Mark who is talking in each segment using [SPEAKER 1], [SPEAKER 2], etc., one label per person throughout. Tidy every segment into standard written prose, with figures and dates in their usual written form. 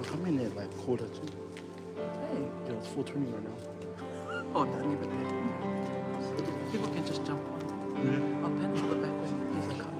[SPEAKER 1] Come in at like 1:45.
[SPEAKER 2] Hey.
[SPEAKER 1] Yeah, it's 4:20 right now.
[SPEAKER 2] Oh, don't even that. People can just jump on.
[SPEAKER 1] Yeah.
[SPEAKER 2] I'll pan to the back when there's a couple.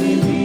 [SPEAKER 2] Thank you.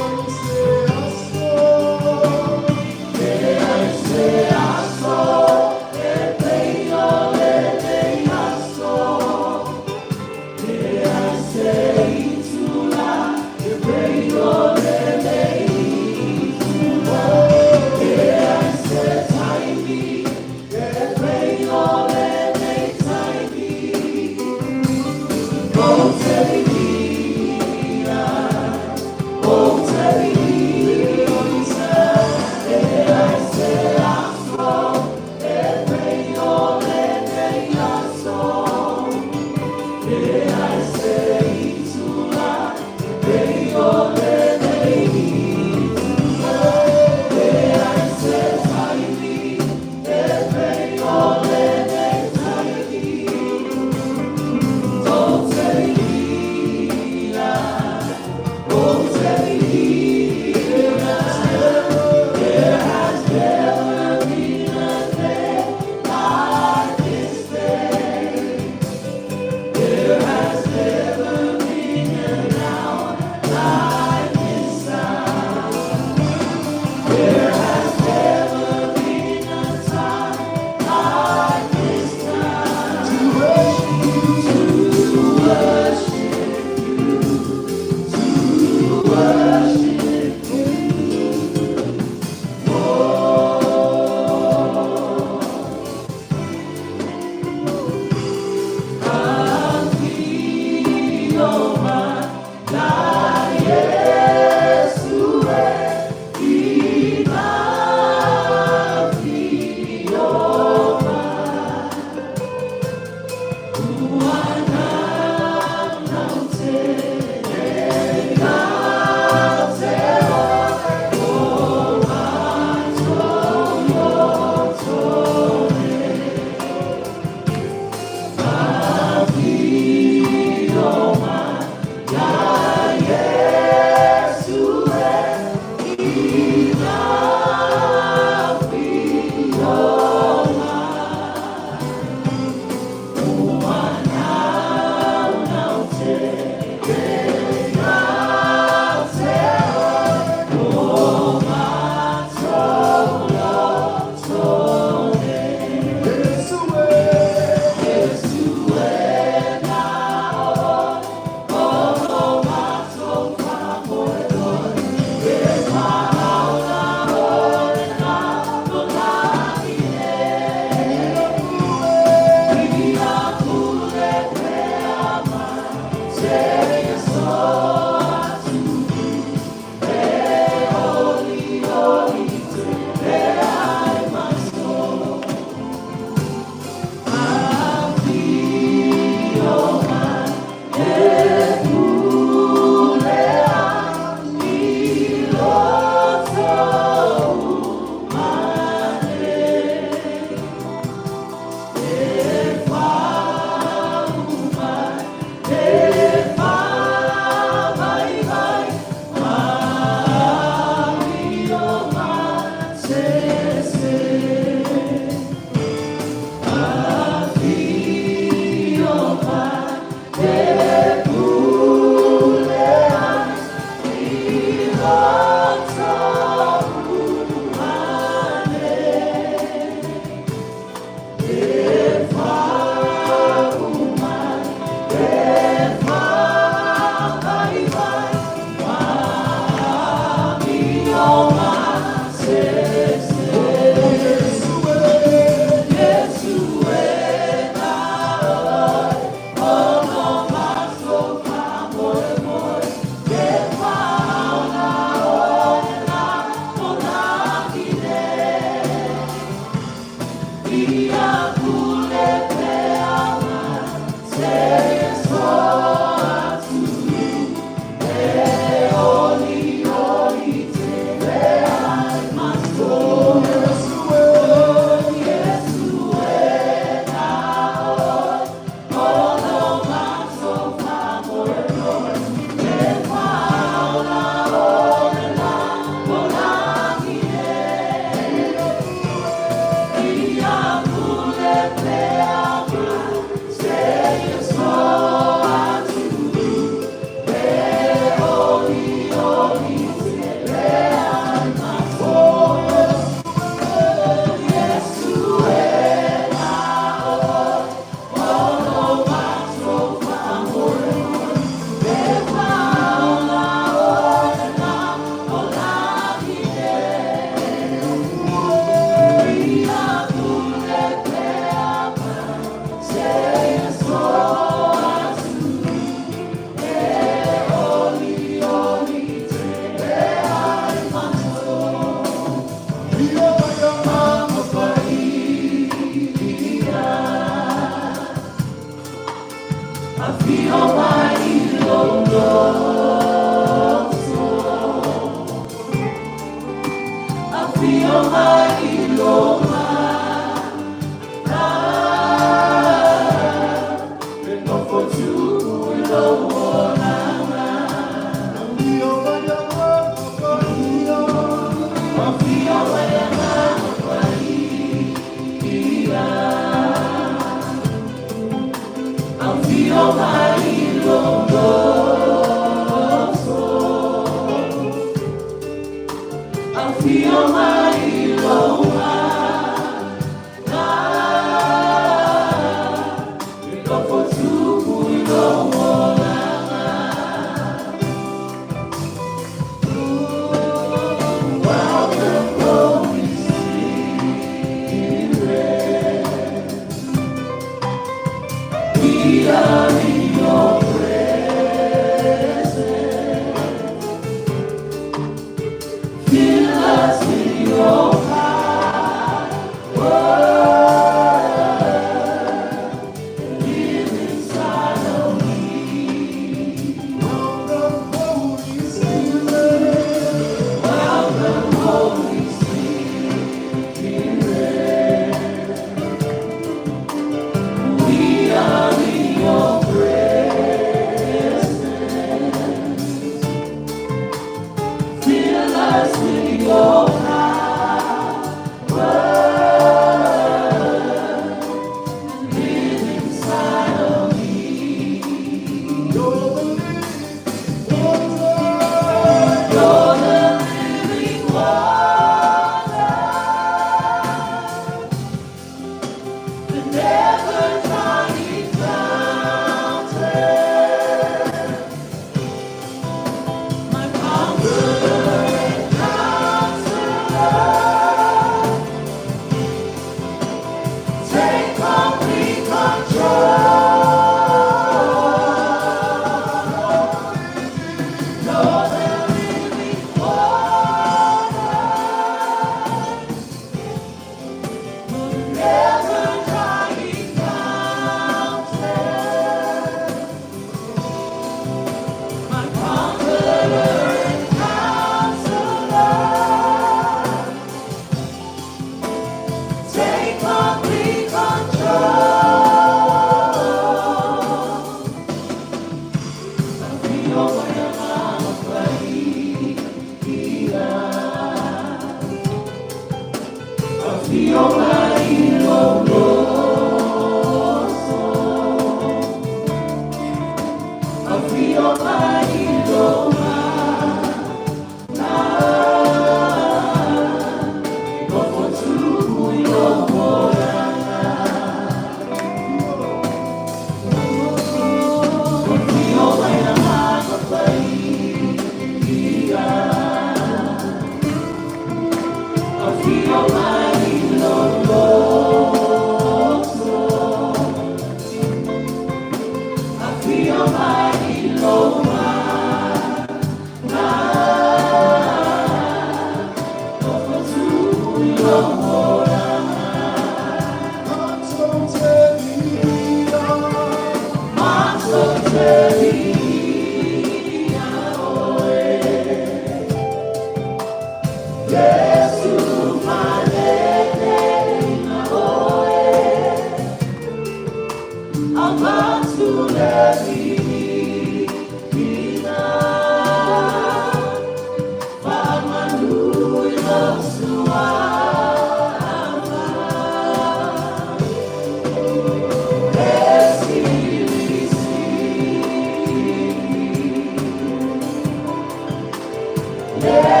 [SPEAKER 3] Let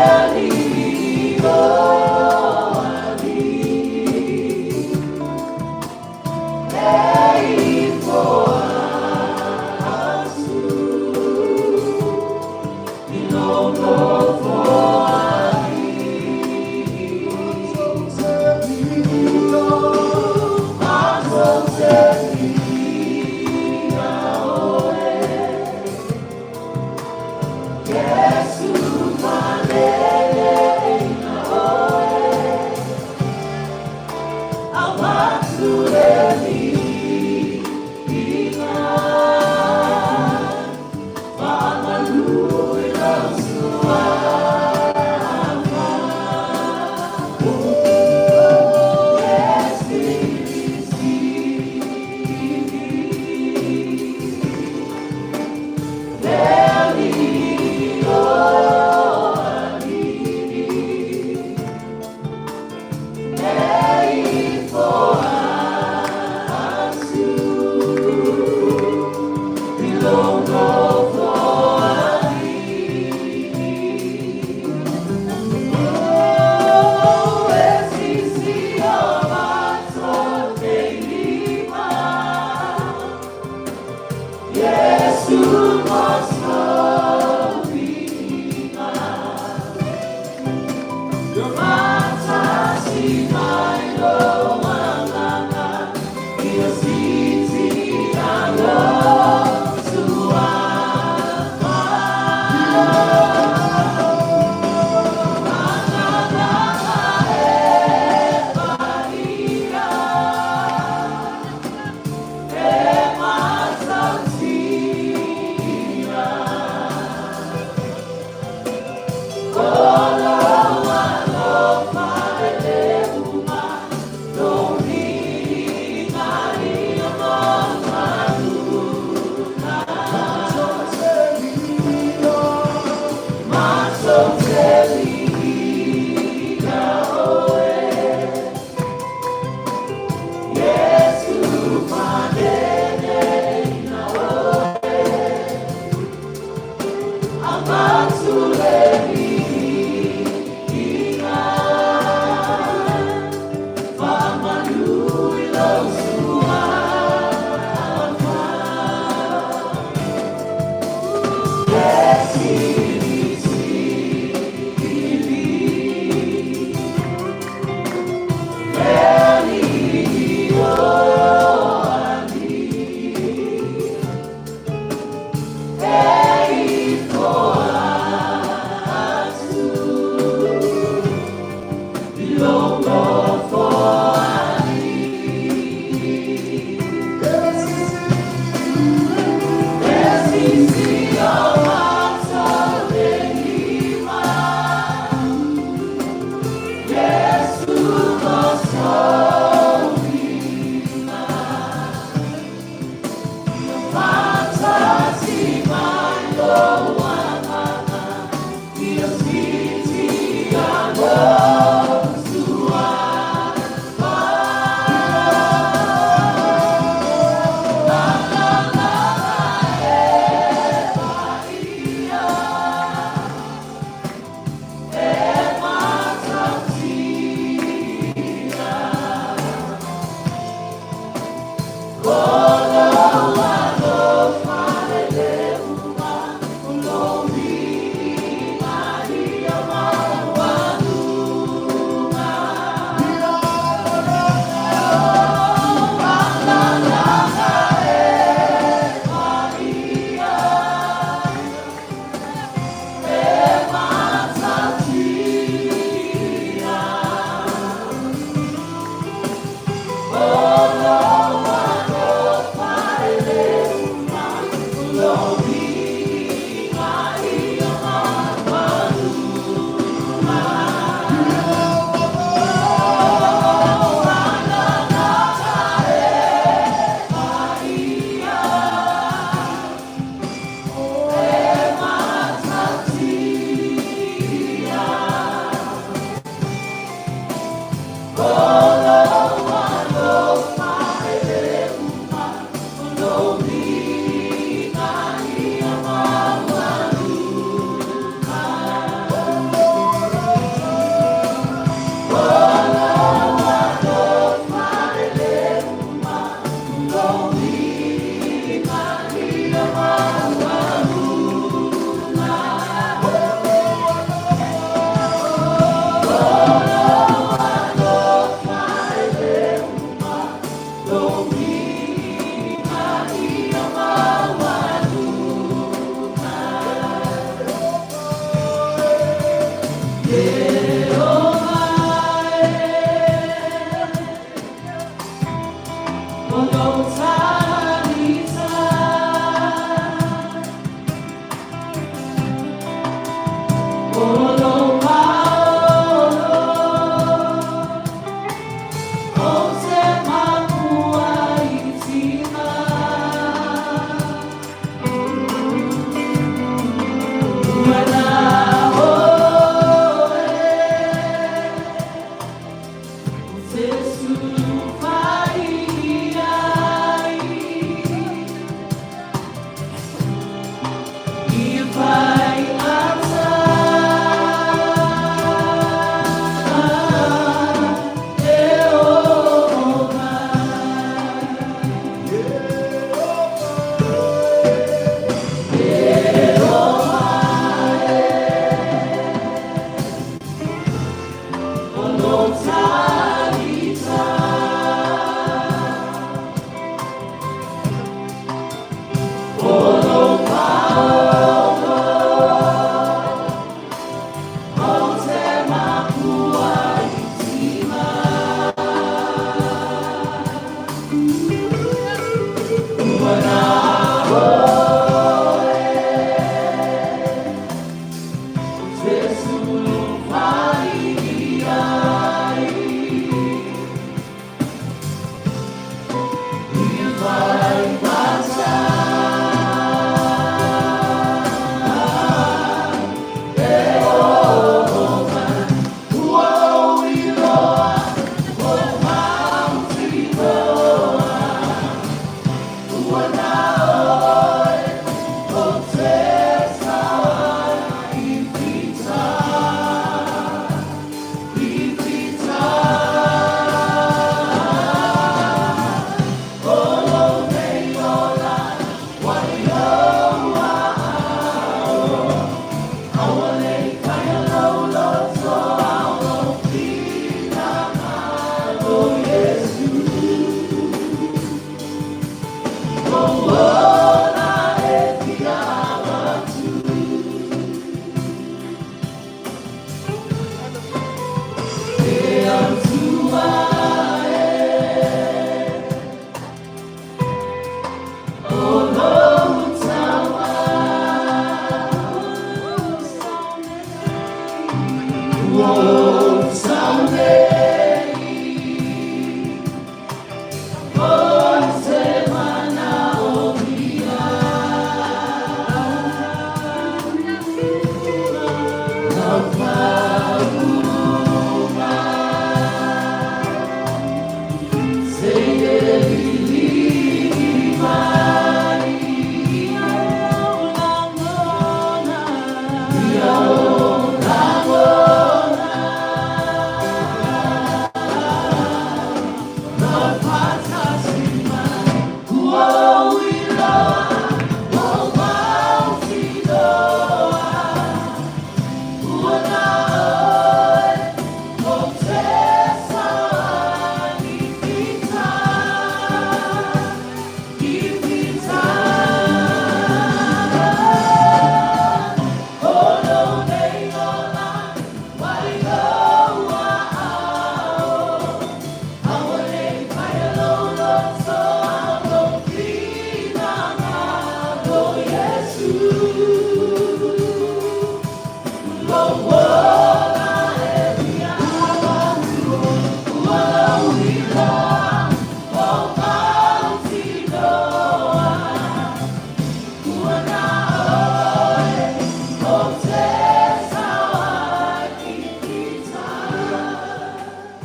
[SPEAKER 2] Yesu.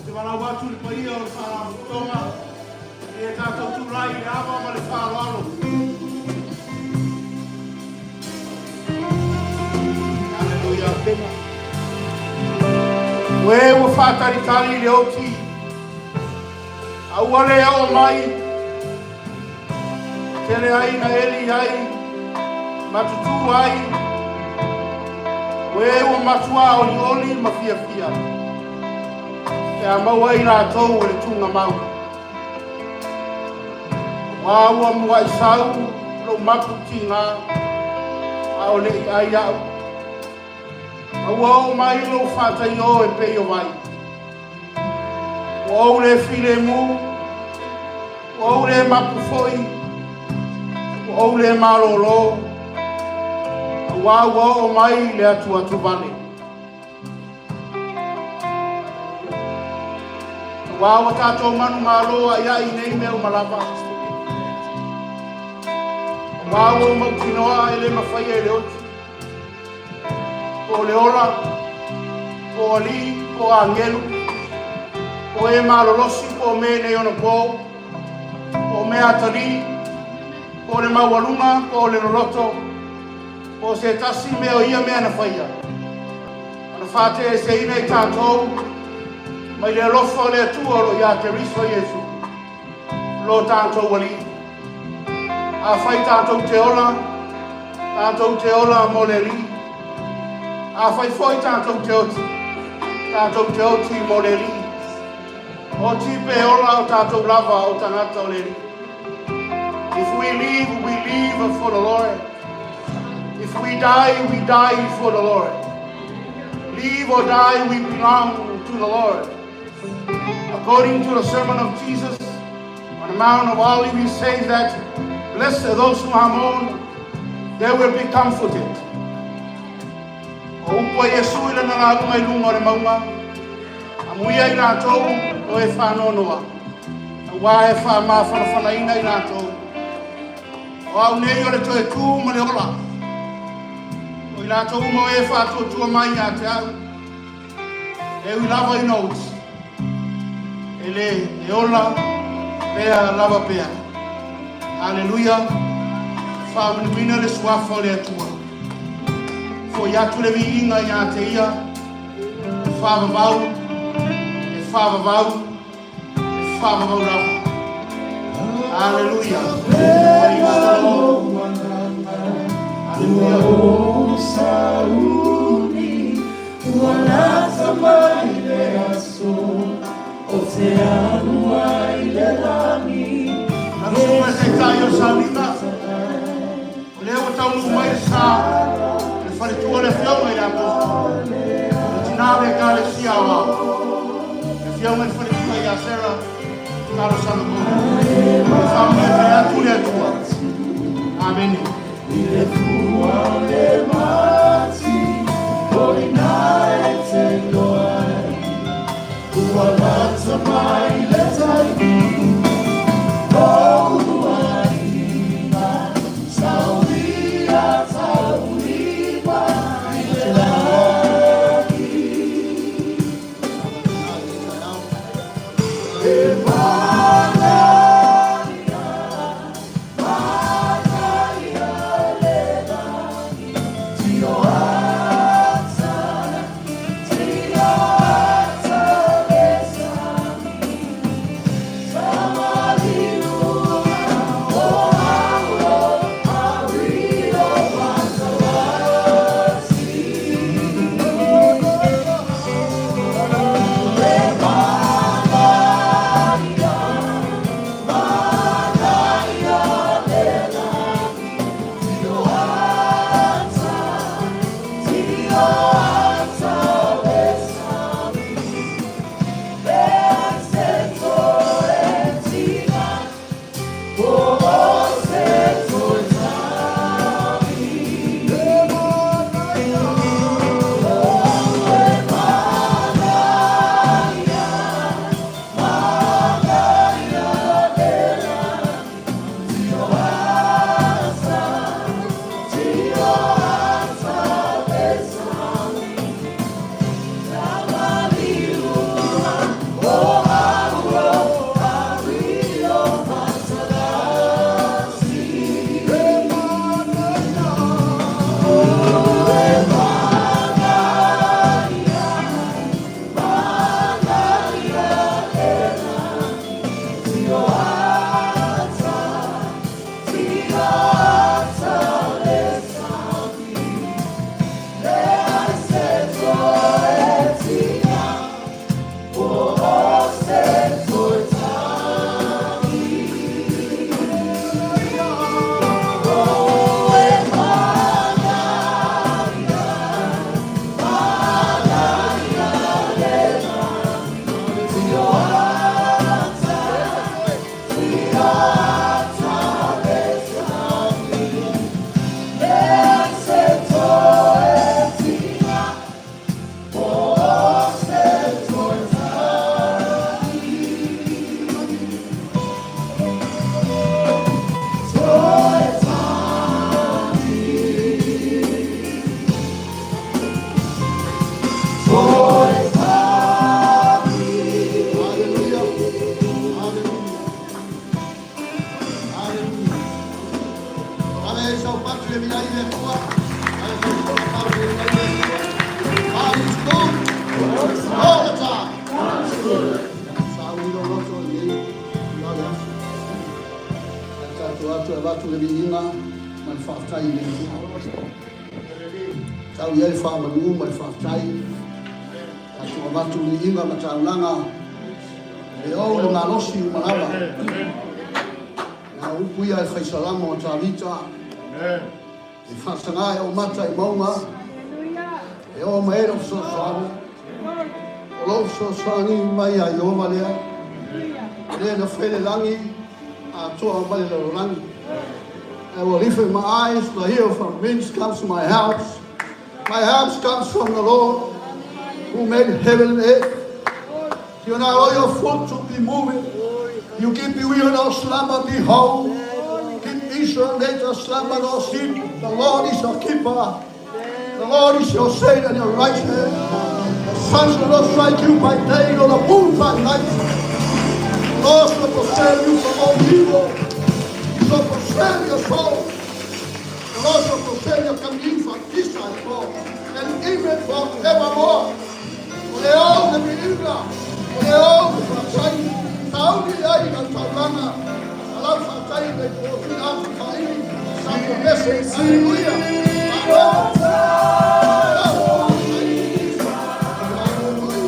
[SPEAKER 3] Te valaau atu i le paia o le Faalapotopotoga ina ia tatou tulai i le ava ma le faaaloalo. Aleluia. O e ua faatalitali i le oti, a ua le oo mai, tele ai na eli ai, ma tutū ai, o e ua matua olioli ma fiafia, pe a maua ai latou e le tugamau. Aua ua muai sau lou mapu tiga, a o le i ai au. Ma ua oo mai lou faataio e pei o vai. Ua ou le filemu, ua ou le mapu foi, ua ou le malolo, aua ua oo mai le atuatuvale. Aua ua tatou manumalo aiai i nei mea uma lava. Aua ua ou mautinoa e le mafaia e le oti, po o le ola, po o alii, po o agelu, po o e malolosi, po o me nei ona po, po o mea atalii, po o le maualuga, po o le loloto, po o se tasi mea o ia mea na faia, ona faateeseina i tatou mai le alofa o le Atua o lo o ia Keriso Iesu, lo tatou Alii. Afai tatou te ola, tatou te ola mo le Alii. Afai foi tatou te oti, tatou te oti mo le Alii. Oti pe ola o tatou lava o tagata o le Alii. If we live, we live for the Lord. If we die, we die for the Lord. Live or die, we belong to the Lord. According to the sermon of Jesus on the Mount of Olives, he says that blessed are those who are mourn, they will be comforted. O upu a Iesu i lana lauga i luga o le mauga, amuia i latou o e faanoanoa, aua e faamafanafanaina i latou. O au nei o le toe tu ma le ola. O i latou uma o e faatuatua mai ia te au, e ui lava ina oti, e le e ola pea lava pea. Haleluia! Faamanuina le suafa o le Atua. Foi atu le viiga ia te ia, e faavavau, e faavavau, e faavavau lava. Haleluia! Praise the Lord. Haleluia. Lau susuga i le Taitai o sauniga, o lea ua taunuu mai le sa, le faletua le afioga i le Aposo, le tina o le Ekalesia Aoao, le afioga i le faletua ia Sarah Talo Salomone. E faamanuia tele atu le Atua. Amene.
[SPEAKER 4] Hallelujah. Hallelujah. Hallelujah. Ave sau patu e vilai le Atua. Ave sau patu e vilai le Atua. God is good. All the time. Sa ui lo loto i nei i ale aso. Ai tātou atu e avatu le viiga ma le faafetai i le Atua. Tau i ai le faamanu ma le faafetai. Tatou avatu le viiga ma taulaga. E ou le malosi uma lava. Na upu ia e faisalamo o Tavita. E faasaga i ou mata i mauga. E oo mai ai lou fesoasoani. O lou fesoasoani mai ia Ieova lea. Le na faia le lagi, atoa ma le lalolagi. I will lift my eyes to the hill from whence comes my help. My help comes from the Lord who made heaven and earth. You not allow your foot to be moving. You keep you nor slumber, behold. Keep Israel neither slumber nor sleep. The Lord is your keeper. The Lord is your shade and your right hand. The sun shall not strike you by day, nor the moon by night. The Lord shall preserve you from all evil. He shall preserve your soul. The Lord shall preserve your coming in from this time forth, and even forevermore. O le au le viiga, o le au le faafetai, tauli ai la taulaga, alau faafetai le o atu faili, sa mese, hallelujah. Malo. Hallelujah.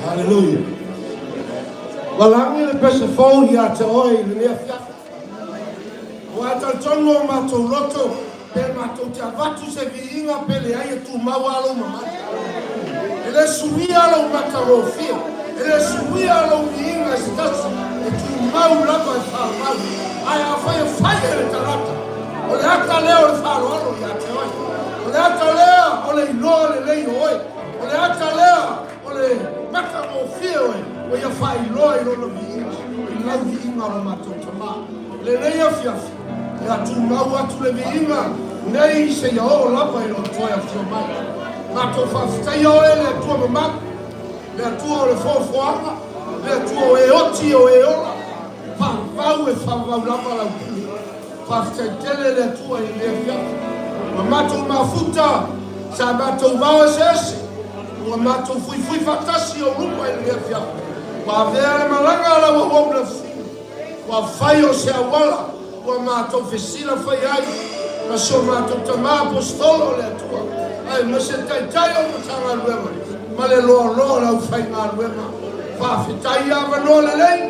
[SPEAKER 5] Haleluia. Ua lagi le pese fou ia te oe i lenei afiafi. Aua e talitonu o matou loto, pe matou te avatu se viiga pe leai e tumau lava lou mamalu. E le suia lou matagofie, e le suia lou viiga i se tasi, e tumau lava e faavavau. Ae afai e fai e le tagata, o le ata lea o le faaaloalo ia te oe. O le ata lea o le iloa lelei o oe. O le ata lea o le matagofie oe ua ia faailoa i lona viiga, i lau viiga o le matou Tama. I lenei afiafi, ia tumau atu le viiga nei seia oo lava i lou toe afio mai. Matou faafetaia oe le Atua mamalu, le Atua o le foafoaga, le Atua o e oti o e ola, faavavau e faavavau lava lau pule. Faafetai tele le Atua i lenei afiafi. Ua matou mafuta sa matou vao eseese, ua matou fuifui faatasi i ou luma i lenei afiafi. Ua avea le malaga a lau auauna fesili, ua fai o se auala ua matou fesila fai ai ma si o matou tama Aposetolo o le Atua, aemaise Taitai o le Matagaluega ma le loaloa o le aufaigaluega. Faafetai i avanoa lelei,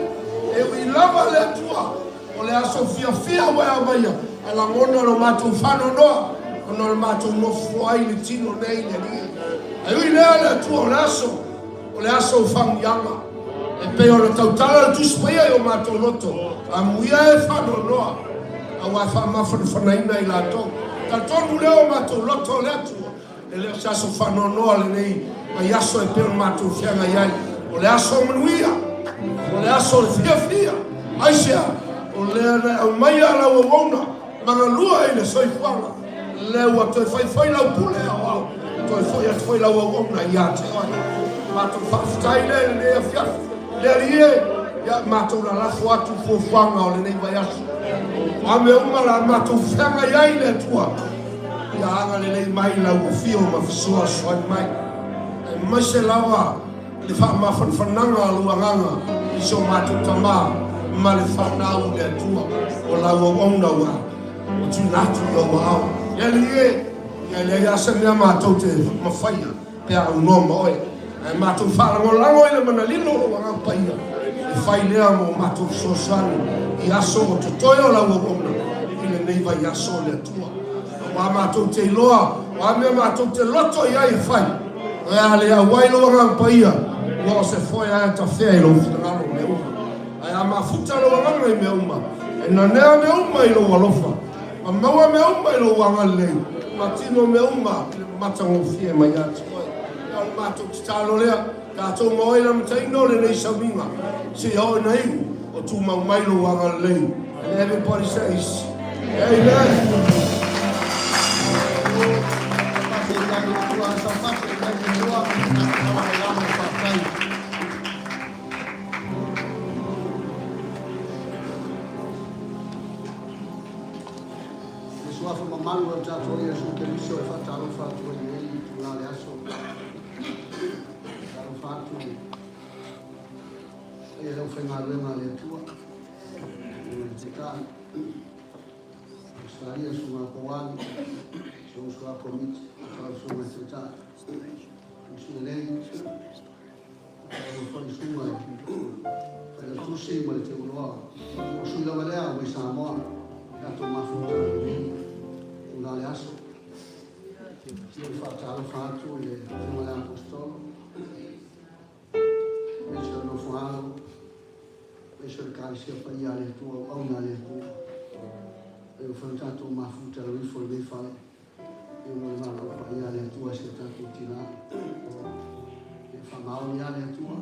[SPEAKER 5] e ui lava le Atua. O le aso fiafia ua e aumaia, ae lagona lo matou faanoanoa ona o le matou nofo ai i le tino nei le Alii. Ae ui i lea le Atua o le aso, o le aso o faamanuiaga. E pei ona tautala le Tusi Paia i o matou loto, amuia e faanoanoa, aua e faamafanafanaina i latou. Talitonu lea o matou loto o le Atua, E le o se aso faanoanoa lenei vaiaso e pei ona matou feagai ai. O le aso o manuia, o le aso o le fiafia. Aisea? O lea na e aumaia lau auauna magalua i le soifuaga, lea ua toe fai foi lau pule aoao, toe foi atu foi lau auauna ia te oe. Matou faafetai lea i lenei afiafi. Le Alii e, ia matou lalafo atu fuafuaga o lenei vaiaso. O a mea uma la matou feagai ai le Atua, Ia agalelei mai lau afio ma fesoasoani mai, aemaise lava le faamafanafanaga a lou agaga i so matou tama ma le fanau i le Atua o lau auauna ua tuuina atu i ou aao. Le Alii e, ia e leai lava se mea matou te mafaia pe a aunoa ma oe, ae matou faalagolago i le mana lilo o lou Agaga Paia e fai lea mo matou fesoasoani i aso o totoe o lau auauna i lenei vaiaso o le Atua. Aua matou te iloa o a mea matou te loto i ai e fai, o le a le auai lou Agaga Paia, ua o se foe lava e tafea i lou finagalo mea uma. Ae a mafuta lou agaga i mea uma, e nanea mea uma i lou alofa, ma maua mea uma i lou agalelei, ma tino mea uma i le matagofie mai ia te oe. Ia o le matou tatalo lea, tatou ma oe i le amataina o lenei sauniga, seia oo ina iu, o tumau mai lou agalelei. And everybody says, Amen.
[SPEAKER 4] Le suafa mamalu o le tatou Iesu Keriso e faatalofa atu ai nei i itula le aso. Faatalofa atu i le aufaigaluega a le Atua, le Taitai, Australia, Susuga Kowali, si ou uso a Komiti, lau Susuga i le Taitai, Usilelei, Lau foi susuga i Failautusi ma le Teuloa, o sui lava lea mai Samoa, tatou mafuta i lenei tulaga le aso. Ia faatalofa atu i le Afioga i le Aposetolo, aemaise o le nofo alo, aemaise o le Ekalesia paia a le Atua, auauna a le Atua. E ua foi tatou mafuta lau ifo i lenei fale. Ia mo le valaau paia a le Atua i si o tatou tina. Ia faamaoni lava le Atua.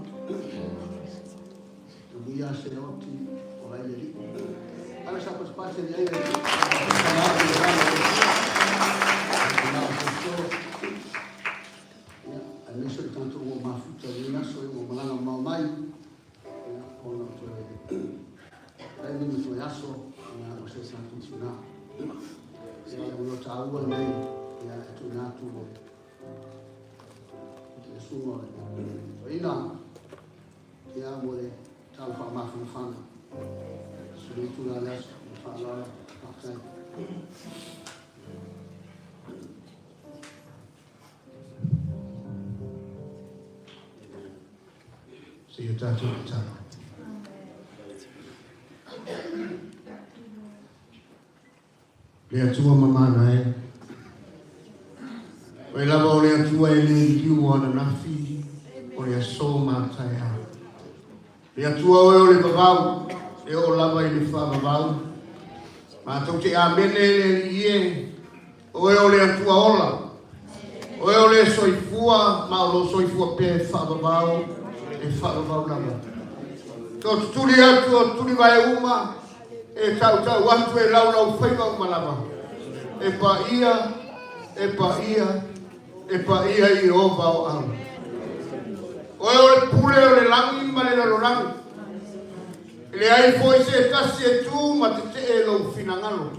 [SPEAKER 4] Tamuia se oti o lai le alii. Ave sa pasipasi i ai le faamaoni le agaga o le Atua. Le apostolo. Ia, aemaise o le tatou ua mafuta i lenei aso, ua malaga mamao mai. Ia, ona o toe taimi ma toe aso, ia, o se tatou tina. Ia, o le taua lenei, ia, e tuuina atu le le susuga o le toeaina, ia, mo le tala faamafanafana. Se lenei itula le aso, ma le faaaloalo, faafetai.
[SPEAKER 5] Seia tatou tatalo. Le Atua mamana e. Oe lava o le Atua e le liliu o ananafi, o le aso ma taeao. Le Atua oe o le vavau, e oo lava i le faavavau. Matou te amene le Alii e, Oe o le Atua ola, Oe o le soifua ma o lou soifua pea e faavavau, e faavavau lava. To tutuli atu o tutuli vae uma, e tautau atu e laulau faiva uma lava. E paia, e paia, e paia Ieova o au. Oe o le pule o le lagi ma le lalolagi. E leai foi se tasi e tu ma tetee lou finagalo.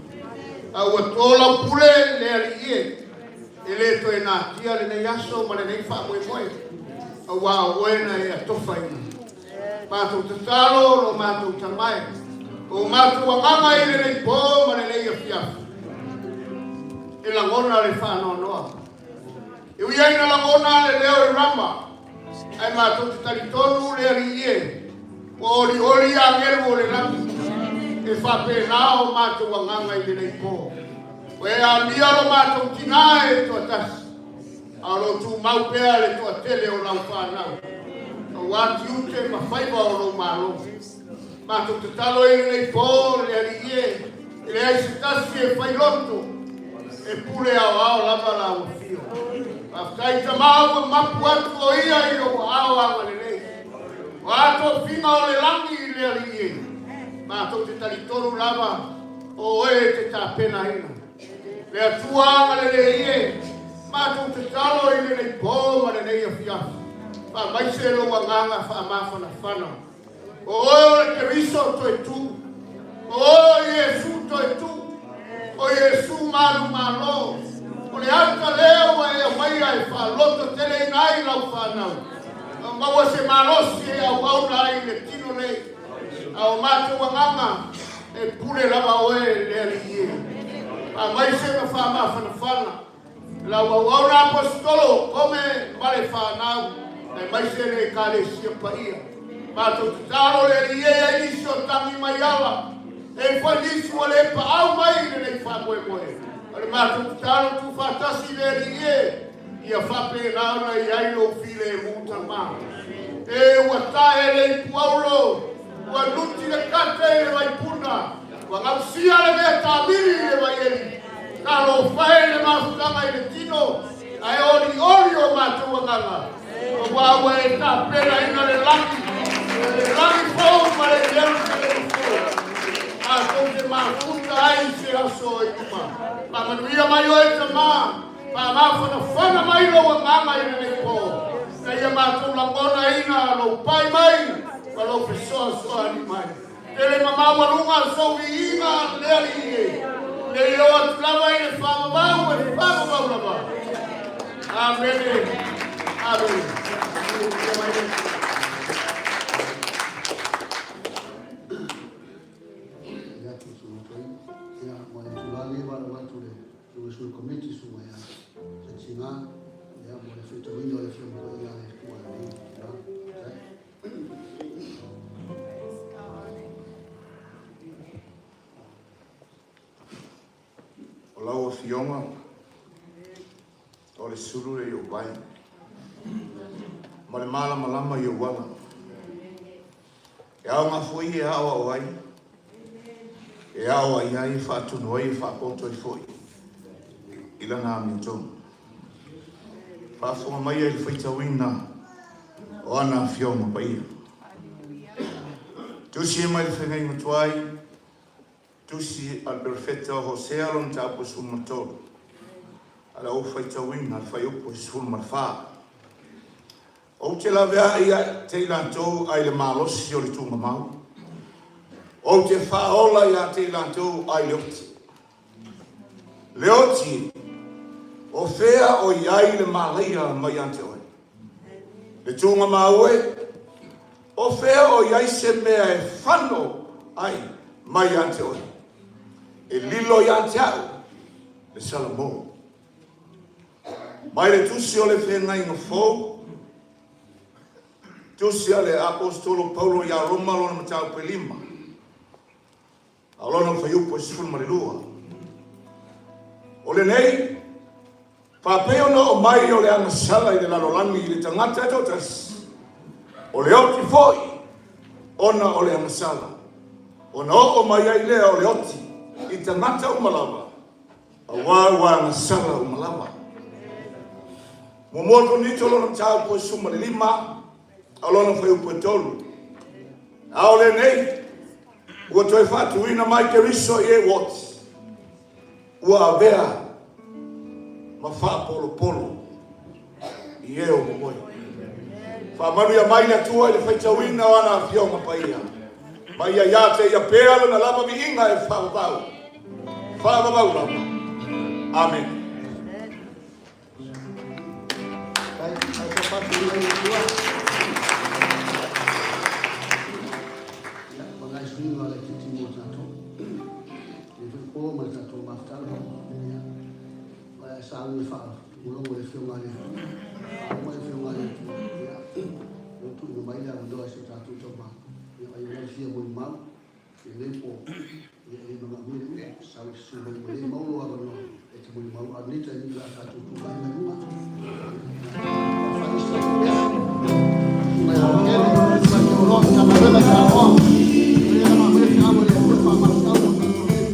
[SPEAKER 5] A ua to lau pule le Alii e, e le toe natia lenei aso ma lenei faamoemoe, auā o oe na e atofaina. Matou tatalo lo matou Tama e, o matou agaga i lenei pō ma lenei afiafi, e lagona le faanoanoa. E ui ai na lagona le leo i Rama, ae matou te talitonu le Alii e, ua olioli agelu o le lagi.
[SPEAKER 3] E faapena o matou agaga i lenei po. Ua e amia lo matou tinā e toatasi, a o lo o tumau pea le toatele o lau fanau, aua tiute ma faiva o lou Malo. Matou tatalo i lenei po le Alii e, e leai se tasi e fai loto, e pule aoao lava lau afio. Faafetai Tama ua mapu atu o ia i lou aao agalelei. O a tofiga o le lagi i le Alii e, matou te talitonu lava o oe e te tapenaina. Le Atua agalelei e, matou tatalo i lenei po ma lenei afiafi, faamaise lou agaga faamafanafana. O oe o le Keriso toe tu. O oe o Iesu toe tu. O Iesu malu malo. O le ata lea ua e aumaia e faalototeleina ai lau fanau. Ua maua se malosi e auauna ai i le tino nei. A o matou agaga, e pule lava oe le Alii e. Faamaise ma faamafanafana. Lau auauna Aposetolo, Kome ma le fanau, aemaise le Ekalesia paia. Matou tatalo le Alii e iai nisi o tagi mai ala, e fai nisi ua le paau mai i lenei faamoemoe. O le matou tatalo tuufaatasi le Alii e, ia faapena ona iai lou filemu tama. E ua tae le ipu auro, ua nuti le kate i le vaipuna, Ua gausia le mea tāmiri i le vaieli, talofa e le mafutaga i le tino, ae olioli o matou agaga, aua ua e tapenaina le lagi, le lagi fou ma le Ierusalema fou, matou te mafuta ai i se aso i luma. Faamanuia mai oe Tama, faamafanafana mai lou agaga i lenei po, ina ia matou lagonaina lou pai mai ma lou fesoasoani mai. Tele ma maualuga sou viiga le Alii e, le i oo atu lava i le faavavau e faavavau lava. Amene. Amene.
[SPEAKER 4] Ia, ma le tulaga nei valaau atu le Afioga i Sui Komiti, Susuga ia Satisina, ia, mo le faitauina o le Afioga Paia a le Atua i lenei itula. Faafetai.
[SPEAKER 6] O lau Afioga, o le sulu le i ou vae, ma le malamalama i ou ala. E aoga foi e aoao ai, e ao ai ai, e faatonu ai, e faapoto ai foi i lana amiotonu. Faafofoga mai ai le faitauina o ana Afioga Paia. Tusi mai le Feagaiga Tuai, Tusi a le Perofeta o Hosea lona mataupu e 13, a le ou faitauina le fuaiupu e 14. Ou te laveai ia te i latou ai le malosi o le tuugamau, ou te faaola ia te i latou ai le oti. Le oti, o fea o i ai le malaia mai ia te oe? Le tuugamau e, o fea o i ai se mea e fano ai mai ia te oe? E lilo ia te au le Salamo. Mai le tusi o le Feagaiga Fou, tusi a le Aposetolo Paulo iā Roma lona mataupu e 5, a o lona fuaiupu e 12. O lenei, faapei ona oo mai o le agasala i le lalolagi i le tagata e toatasi, o le oti foi ona o le agasala, ona oo mai ai lea o le oti i tagata uma lava, Aua ua agasala uma lava. Muamua Korinito lona mataupu e 15, a lona fuaiupu e 3. A o lenei, ua toe faatuina mai Keriso i e ua oti, ua avea ma faapolopolo i e o momoe. Faamanuia mai le Atua i le faitauina o ana Afioga Paia, ma ia ia te ia pea lona lava viiga e faavavau, faavavau lava. Amene.
[SPEAKER 4] Sa ui faalogologo i le Afioga a le Aoga le Afioga a le Atua, ia, ua tuuina mai le avanoa i so tatou Tama, ia, ai ona fia molimau. I lenei po, ia e le manaomia le upu, sau e susu mai ua le maua lou avanoa e te molimau, a o lenei taimi o le a tatou tulai mai luma. Fai sa pese, susuga ia Rokele, susuga ia Teoloa, Matagaluega i Samoa, ia le mamoe feau a le Atua e faamalosi au mo tatou nei.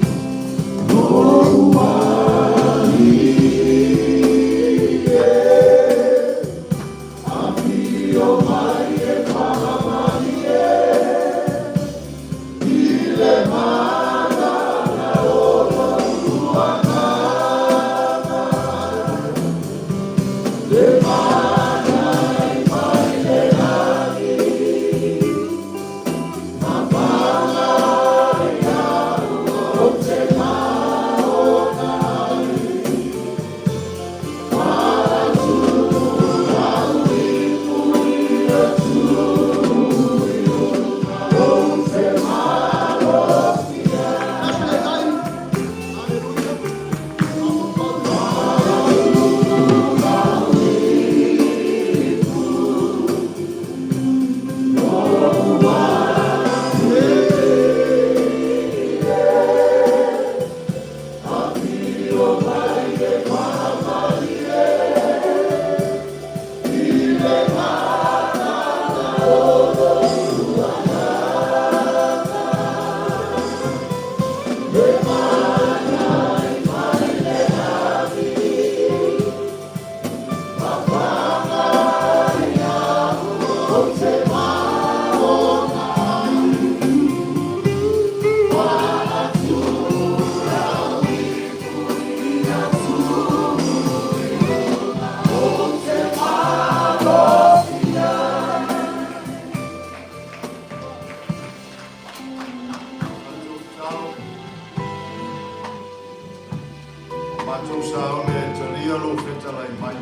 [SPEAKER 6] Matou saone e talia lou fetalai mai.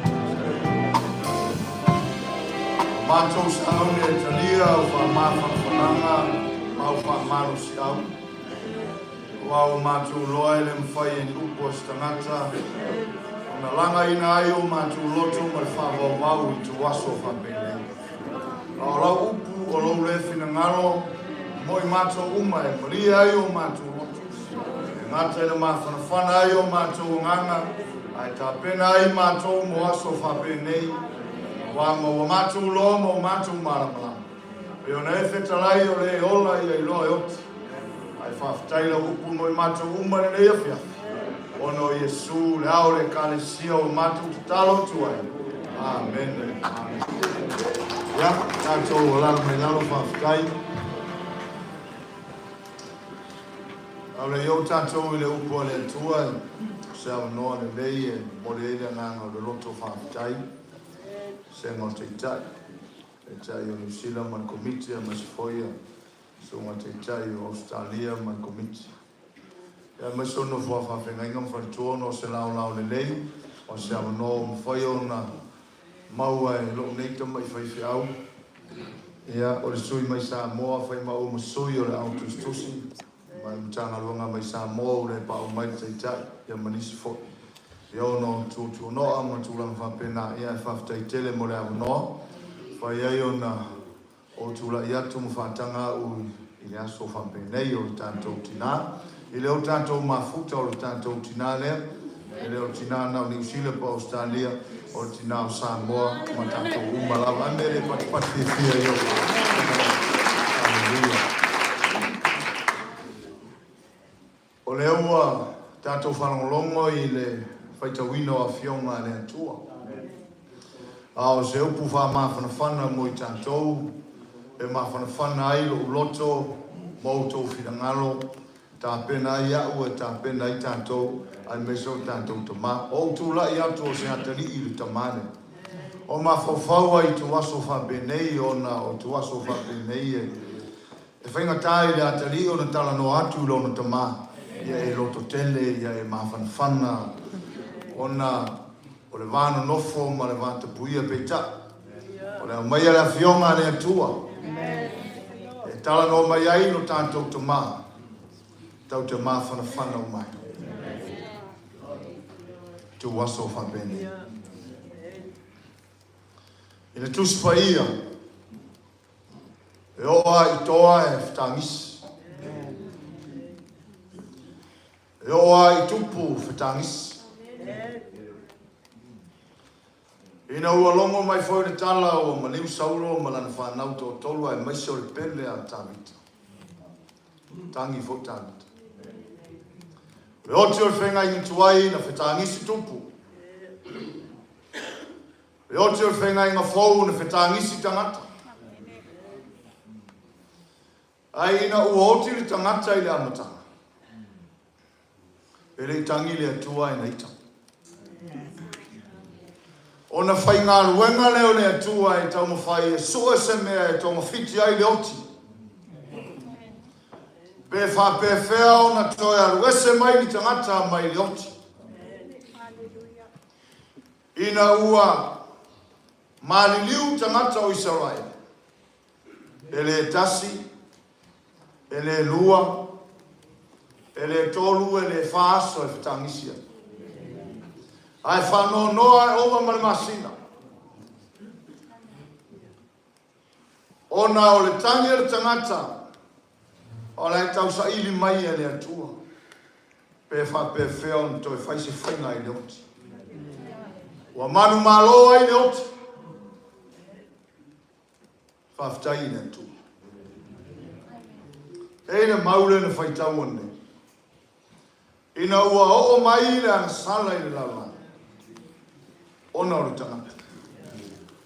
[SPEAKER 6] O matou saone e talia au faamafanafanaga ma au faamalosiau. Aua ua matou iloa e le mafai e ni upu a se tagata ona lagaina ai o matou loto ma le faavauvau i ituaso faapenei. A o lau upu o lou le finagalo mo i matou uma e malie ai o matou loto, e gata i le mafanafana ai o matou agaga, ae tapena ai matou mo aso faapenei, aua ma ua matou iloa ma ua matou malamalama, pei ona e fetalai o le e ola ia iloa e oti. Ae faafetai lau upu mo i matou uma i lenei afiafi, ona o Iesu le ao o le Ekalesia ua matou tatalo atu ai. Amene. Amene. Ia, tatou alaala mai lalo, faafetai. A o le i oo tatou i le upu a le Atua, o se avanoa lelei e momoli ai le agaga o le loto faafetai, Vasega o Taitai, Taitai o Niu Sila ma le Komiti, aemaise foi ia Susuga Taitai o Ausetalia ma le Komiti, aemaise o le Nofoa Faafeagaiga ma Faletua ona o se laolao lelei, o se avanoa ua mafai ona maua e lou nei tamai faifeau, ia, o le sui mai Samoa, fai maua ma sui o le Ao Tusitusi, ma le Matagaluega mai Samoa ua le paau mai le Taitai, ia ma nisi foi. Ia ona o tuatuanoa ma tulaga faapena, ia ae faafetai tele mo le avanoa, fai ai ona Ou tulai atu ma faataga au i le aso faapenei o le tatou tina. E le o tatou mafuta o le tatou tina lea, e le o le tina na o Niu Sila po o Ausetalia, o le tina o Samoa ma tatou uma lava. A mea e le patipati fiafia i o. Haleluia. O lea ua tatou faalogologo i le faitauina o Afioga a le Atua. A o se upu faamafanafana mo i tatou, e mafanafana ai lou loto ma outou finagalo, tapena ai au e tapena ai tatou, aemaise o tatou tama. O ou tulai atu o se atalii i le tama lea. O mafaufau ai i ituaso faapenei ona o ituaso faapenei e E faigata i le atalii ona talanoa atu i lona tama, ia e lototele, ia e mafanafana, ona o le va nonofo ma le va tapuia. Peitai, o le aumaia le Afioga a le Atua e talanoa mai ai lo tatou tama, tatou te mafanafana uma ai. Tuu aso faapenei. I le Tusi Paia, E oo lava i toa e fetagisi. E oo lava i tupu fetagisi. Ina ua logo mai foi le tala ua maliu Saulo ma lana fanau toatolu aemaise o le pele a Tavita. Tagi foi Tavita. O le oti o le feagaiga tuai na fetagisi tupu. O le oti o le feagaiga fou na fetagisi tagata. Ae ina ua oti le tagata i le amataga, e le i tagi le Atua ae na ita. Ona faigaluega lea o le Atua e taumafai e sue se mea e togafiti ai le oti. Pe faapefea ona toe alu ese mai ni tagata mai le oti. Ina ua maliliu tagata o Isaraele, E le tasi, e le lua, e le tolu, e le fa aso e fetagisi ai. Ae faanoanoa e ova ma le masina. Ona o le tagi a le tagata, o la e tausaili mai e le Atua, pe faapefea ona toe fai se faiga i le oti. Ua manumalo ai le oti. Faafetai i le Atua. E i le mau lea na faitaua nei. Ina ua oo mai le agasala i le lalolagi, ona o le tagata.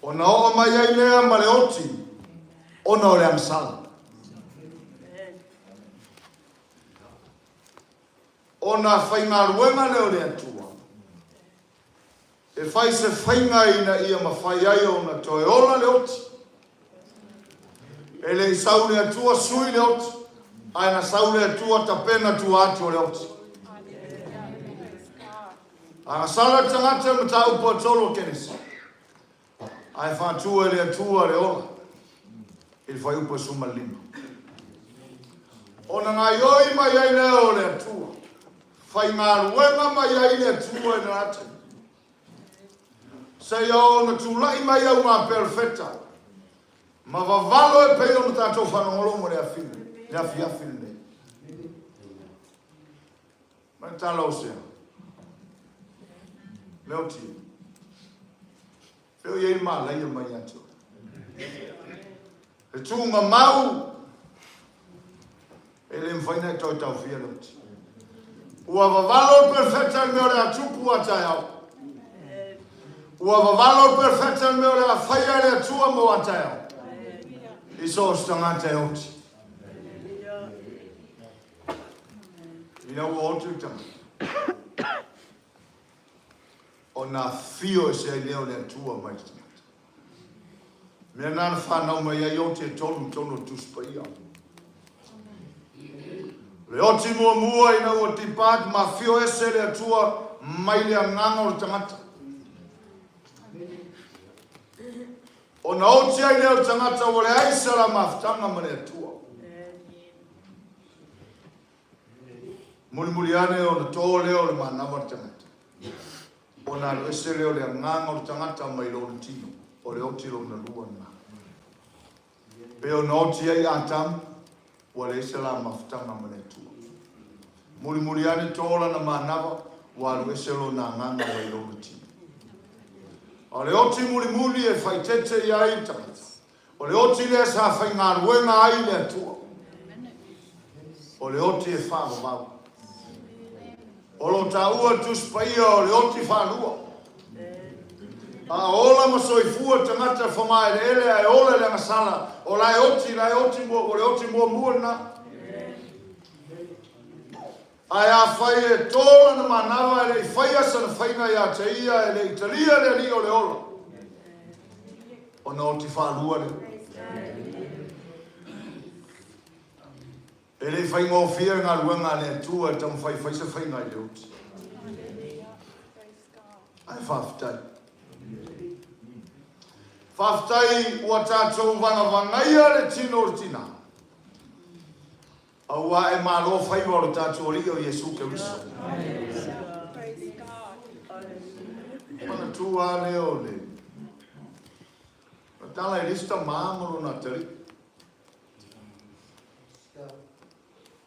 [SPEAKER 6] Ona oo mai ai lea ma le oti, ona o le agasala. Ona faigaluega lea o le Atua, E fai se faiga ina ia mafai ai ona toe ola le oti. E le i sau le Atua sui le oti, ae na sau le Atua tapena tua atu o le oti. Agasala le tagata i mataupu a tolu o Kenesi, ae faatua e le Atua le ola i le fuaiupu e 15. Ona gaioi mai ai lea o le Atua. Faigaluega mai ai le Atua i lena taimi, seia oo ona tulai mai au ma perofeta ma vavalo e pei ona tatou faalogologo i le afiafi lenei. Ma le tala o sea? Leotie. Fea o i ai le malaia mai ia te oe? Le tuugamau e le mafai ona e toe taofia le oti. Ua vavalo le perofeta i le mea o le a tupu a taeao. Ua vavalo le perofeta i le mea o le a faia e le Atua mo a taeao. I so o se tagata e oti. Ina ua oti le tagata. Ona afio ese ai lea o le Atua mai le tagata. Mea na na whanau mai ai oti e tolu i tonu o Tusi Paia. O le oti muamua ina ua tipa atu ma afio ese le Atua mai le agaga o le tagata. Ona oti ai lea o le tagata ua leai se la mafutaga ma le Atua. Mulimuli ane ona to lea o le manava o le tagata. Ona alu ese lea o le agaga o le tagata mai lona tino, o le oti lona lua lena. Pei ona oti ai Atamu, ua leai se la mafutaga ma le Atua. Mulimuli ane to lana manava, ua alu ese lona agaga mai lona tino. A o le oti mulimuli e faaeteete i ai le tagata, O le oti lea sa faigaluega ai le Atua. O le oti e faavavau. O lo taua Tusi Paia o le oti faalua. A ola ma soifua tagata e famaeleele ae ola i le agasala, o la e oti, la e oti mua, o le oti muamua lena. Ae afai e tō lana manava e le i faia sana faiga ia te ia e le i talia le Alii o le ola, ona oti faalua lea. E le i faigofie le galuega a le Atua e taumafai e fai se faiga i le oti. Ae faafetai. Faafetai ua tatou vagavagaia le tino o le tina. Aua e malo faiva o le tatou Alii o Iesu Keriso. Manatua lava lea o le tala e le isi tama ma lona atalii.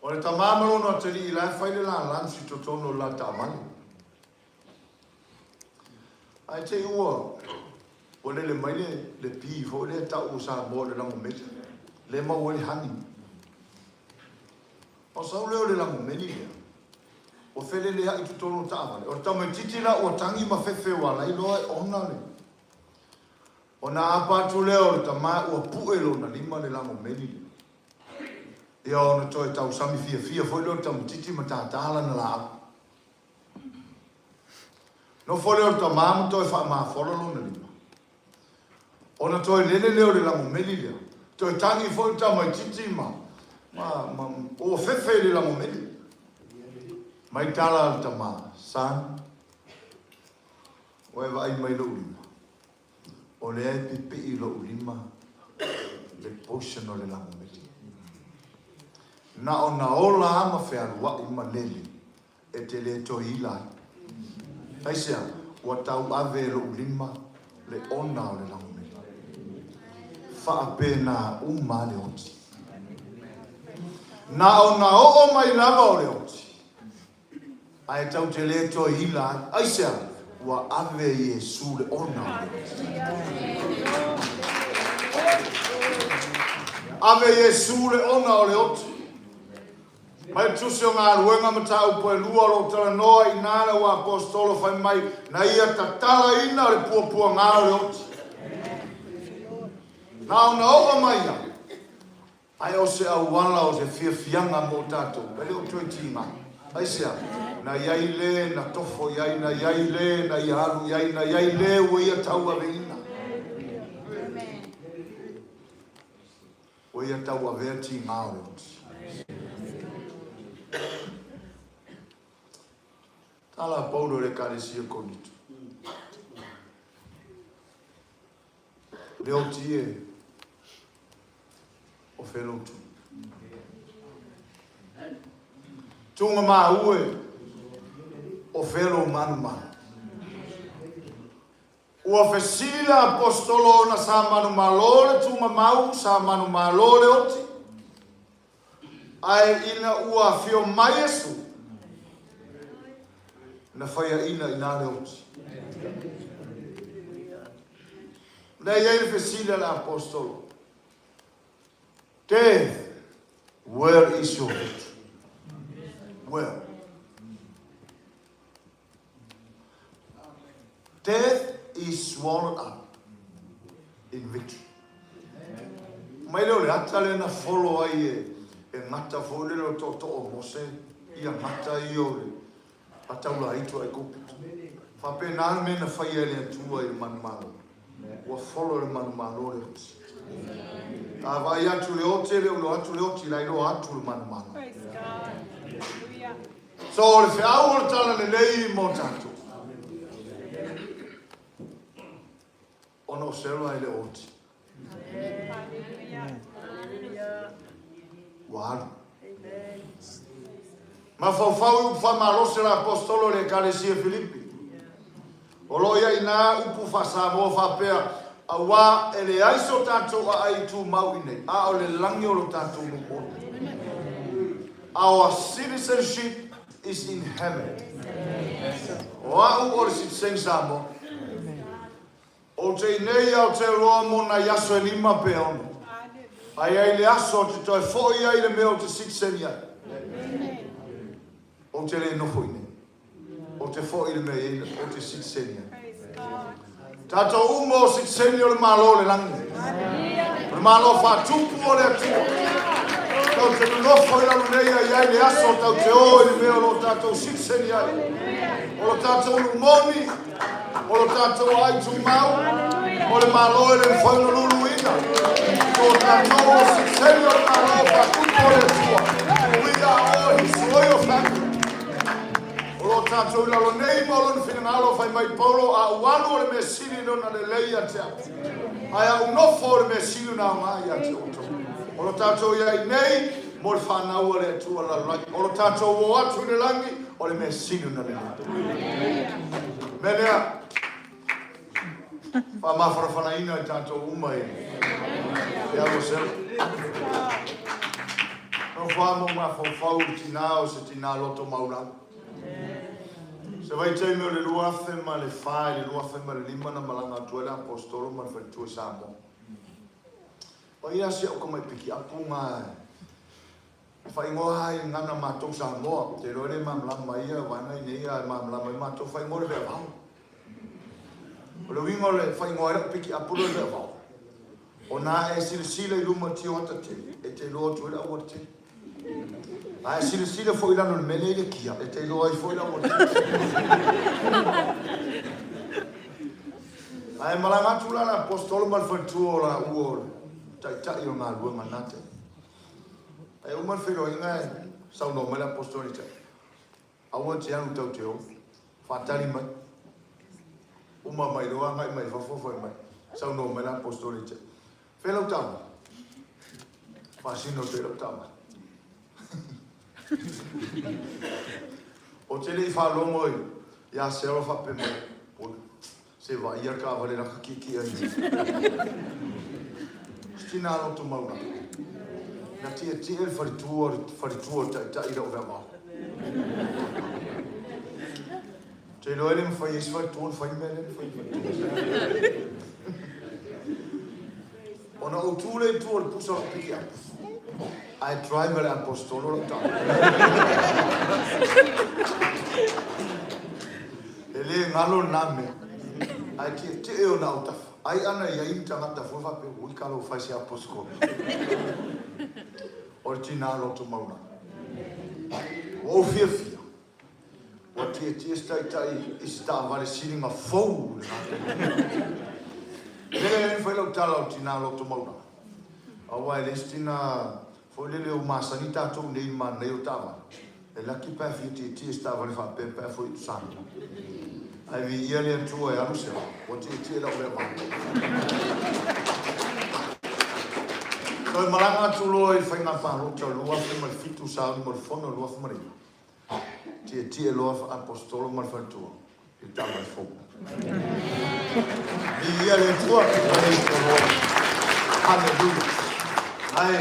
[SPEAKER 6] O le tama ma lona atalii la e fai le la lunch i totonu o le la taavale. Ae te i ua ua lele mai le le bee foi lea e tau o Samoa o le lagomeli, lea e maua ai le honey. Ona sau lea o le lagomeli lea, ua feleleai i totonu o le taavale. O le tamaitiiti la ua tagi ma fefe ua ala ai loa e ona le Ona apa atu lea o le tama ua pue lona lima le lagomeli lea. Ia ona toe tausami fiafia foi lea o le tamaitiiti ma tātā lana laau. Nofo lea o le tama ma toe faamafola lona lima. Ona toe lele lea o le lagomeli lea. Toe tagi foi le tamaitiiti ma, ma, ma, ua fefe i le lagomeli. Mai tala a le tama, Son, ua e vaai mai i lou lima. O lea e pipii i lou lima le poison o le lagomeli. Na ona ola lava ma fealuai ma lele e te le toe ila ai. Aisea? Ua tauave e lou lima le ona o le lagomeli. Faapena uma lava le oti. Na ona oo mai lava o le oti. Ae tatou te le toe ila ai. Aisea? Ua ave e Iesu le ona o le oti. Ave Iesu le ona o le oti. Mai le Tusi o Galuega mataupu e lua o lo o talanoa i ina le auaposetolo fai mai na ia tatalaina le puapuaga o le oti. Na ona oo mai ia. Ae o se auala o se fiafiaga mo tatou, e le o toe tiga. Aisea? Na i ai le na tofo i ai, na i ai le na ia alu i ai, na i ai le ua ia tauaveina. Ua ia tauavea tiga o le oti. Tala a Paulo i le Ekalesia Korinito. Le oti e, o fea lou tu? Tuga māu e, o fea lou manumanu? Ua fesili le Aposetolo ona sa manumalo le tugamau, sa manumalo le oti. Ae ina ua afio mai Iesu, na faiaina i ina le oti. Lea e i ai le fesili a le Aposetolo, Death, where is your victory? Where? Death is swallowed up in victory. Mai lea o le ata lea na folo ai e, e gata foi lele o tootoo o Mose ia gata ia o le ataulaitu a Aikupito. Faapena le mea na faia e le Atua i le manumalo. Ua folo e le manumalo le oti. A vaai atu le oti, e le o iloa atu le oti, la iloa atu le manumalo. So o le feau o le Tala Lelei mo tatou. Ona o Sarah e le o oti. Ua alu. Mafaufau i upu faamalosi a le Aposetolo i le Ekalesia Filipi. O lo o i ai i ina upu faa-Samoa faapea, Auā e leai so tatou aai i tumau i nei, a o le lagi o lo tatou momoli. Our citizenship is in heaven. O a'u o le sitiseni Samoa. Ou te i nei Aotearoa mo nai aso e lima pe ono. Ae ai le aso ou te toe fo'i ai i le mea ou te sitiseni ai. Ou te le nofo i nei. Ou te fo'i i le mea e i ai ou te sitiseni ai. Tatou uma o sitiseni o le Malo o le Lagi. O le Malo faatupu o le Atua. Tatou te nonofo i lalo nei a i ai le aso tatou te o i le mea o lo o tatou sitiseni ai. O lo tatou nuu moni, o lo tatou aai tumau, o le Malo e le mafai ona luluina. O tatou o sitiseni o le Malo faatupu o le Atua. We are all His royal family. O lo o tatou i lalo nei ma o lona finagalo, fai mai Paulo, a ou alu o le mea sili lona lelei ia te au, ae a ou nofo o le mea sili ona aoga ia te outou. O lo tatou i ai nei mo le fanau a le Atua lalolagi. O lo tatou o atu i le lagi, o le mea sili ona lelei. Mea lea, faamafanafanaina i tatou uma i le alo sela. Nofo lava ma ou mafaufau i le tina o se tina loto maualalo. Se vaitaimi o le 2004 i le 2005 na malaga atu ai le Aposetolo ma le faletua i Samoa. O ai lava si au tamai pikiapu na e faaigoa lava i le gagana matou Samoa. Ou te iloa e le malamalama ai ia vaega i inei ae malamalama ai matou, faaigoa o le veavao. O le uiga o le faaigoa ai lau pikiapu lea o le veavao, ona a e silasila i luma i le tioata tele, e te iloa atu ai le aualatele. A e silasila foi i lalo i le mea lea e i le kia, e te iloa ai foi le aualatele. Ae malaga atu la le Aposetolo ma le faletua o laua o le taitai o le galuega i lena taimi. Ae uma le feiloaiga e saunoa mai le Aposetolo ia te au, Aua e te alu tau te o, faatali mai. Uma mai loa agai mai fafo fai mai, saunoa mai le Aposetolo ia te au, Fea lau taavale? Faasino atu ai lau taavale. Ou te le i faalogo ia Sarah o faapea mai, Pule, se vaaia le taavale laka tietie ai. Se tina loto maulalo. Na tietie le faletua, le faletua o le taitai i lau veavao. Ou te iloa e le mafai e isi faletua ona fai le mea lea na fai e le faletua. Ona ou tu lea i tua o le pusa o lau pikiapu, ae drive e le Aposetolo lau taavale. E le galo lena mea, ae tietie ona autafa. Ai ana i ai ni tagata foi faapea, ui talofa e se Aposetolo. O le tina loto maualalo. Ua ou fiafia. Ua tietie se taitai i se taavale siliga fou i lena taimi. Lele lea na fai lau tala o tina loto maualalo. Aua e leai se tina foi lele ua masani tatou nei i le manaia o taavale. E laki pe a fia tietie i se taavale faapea pe a foi i Samoa. Ae viia le Atua e alu se aso, ua tietie lau mea vave. Toe malaga atu loa i le faiga palota 2007 sa alu ma le fono 2009. Tietie loa Aposetolo ma le faletua i le taavale fou. Viia le Atua, praise the Lord. Hallelujah. Ae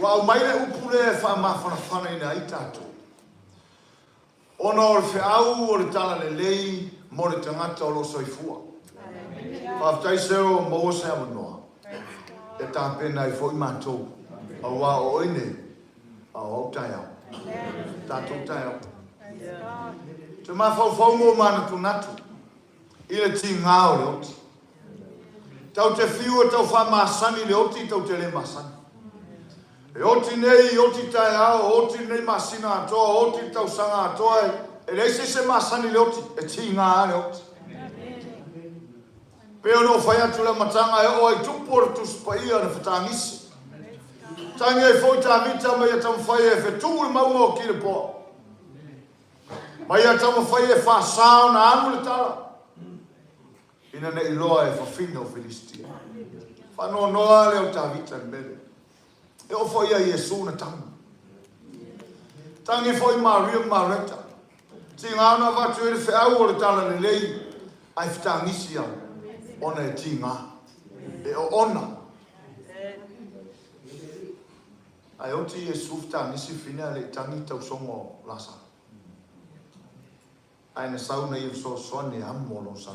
[SPEAKER 6] ua aumai le upu lea e faamafanafanaina ai tatou. Ona o le feau o le Talalelei mo le tagata o lo o soifua. Faafetai Sir ua maua se avanoa e tapena ai foi matou aua o oe nei a o au taeao. Tatou taeao. Te mafaufau mo manatunatu i le tiga o le oti. Tau te fiu e tau faamasani le oti tau te le masani. E oti nei, oti taeao, oti lenei masina atoa, oti le tausaga atoa, e leai se isi e masani i le oti, e tiga lava le oti. Pei ona ou fai atu i le amataga e oo ai tupu o le Tusi Paia na fetagisi. Tangi ai foi Tavita ma ia taumafai e fetuu le mauga o Kilepoa. Ma ia taumafai e faasa ona alu le tala ina ne i loa e fafine o Filisitia. Faanoanoa lea o Tavita i le mea lea. E oo foi ia Iesu na tangi. Tangi foi Maria ma Mareta. Tiga ona avatu ai le feau o le Talalelei ae fetagisi au ona e tiga. E oona. Ae oti Iesu fetagisi fine ae le i tangi tausoga o Lasalo. Ae na sau na ia fesoasoani e amo lona sa.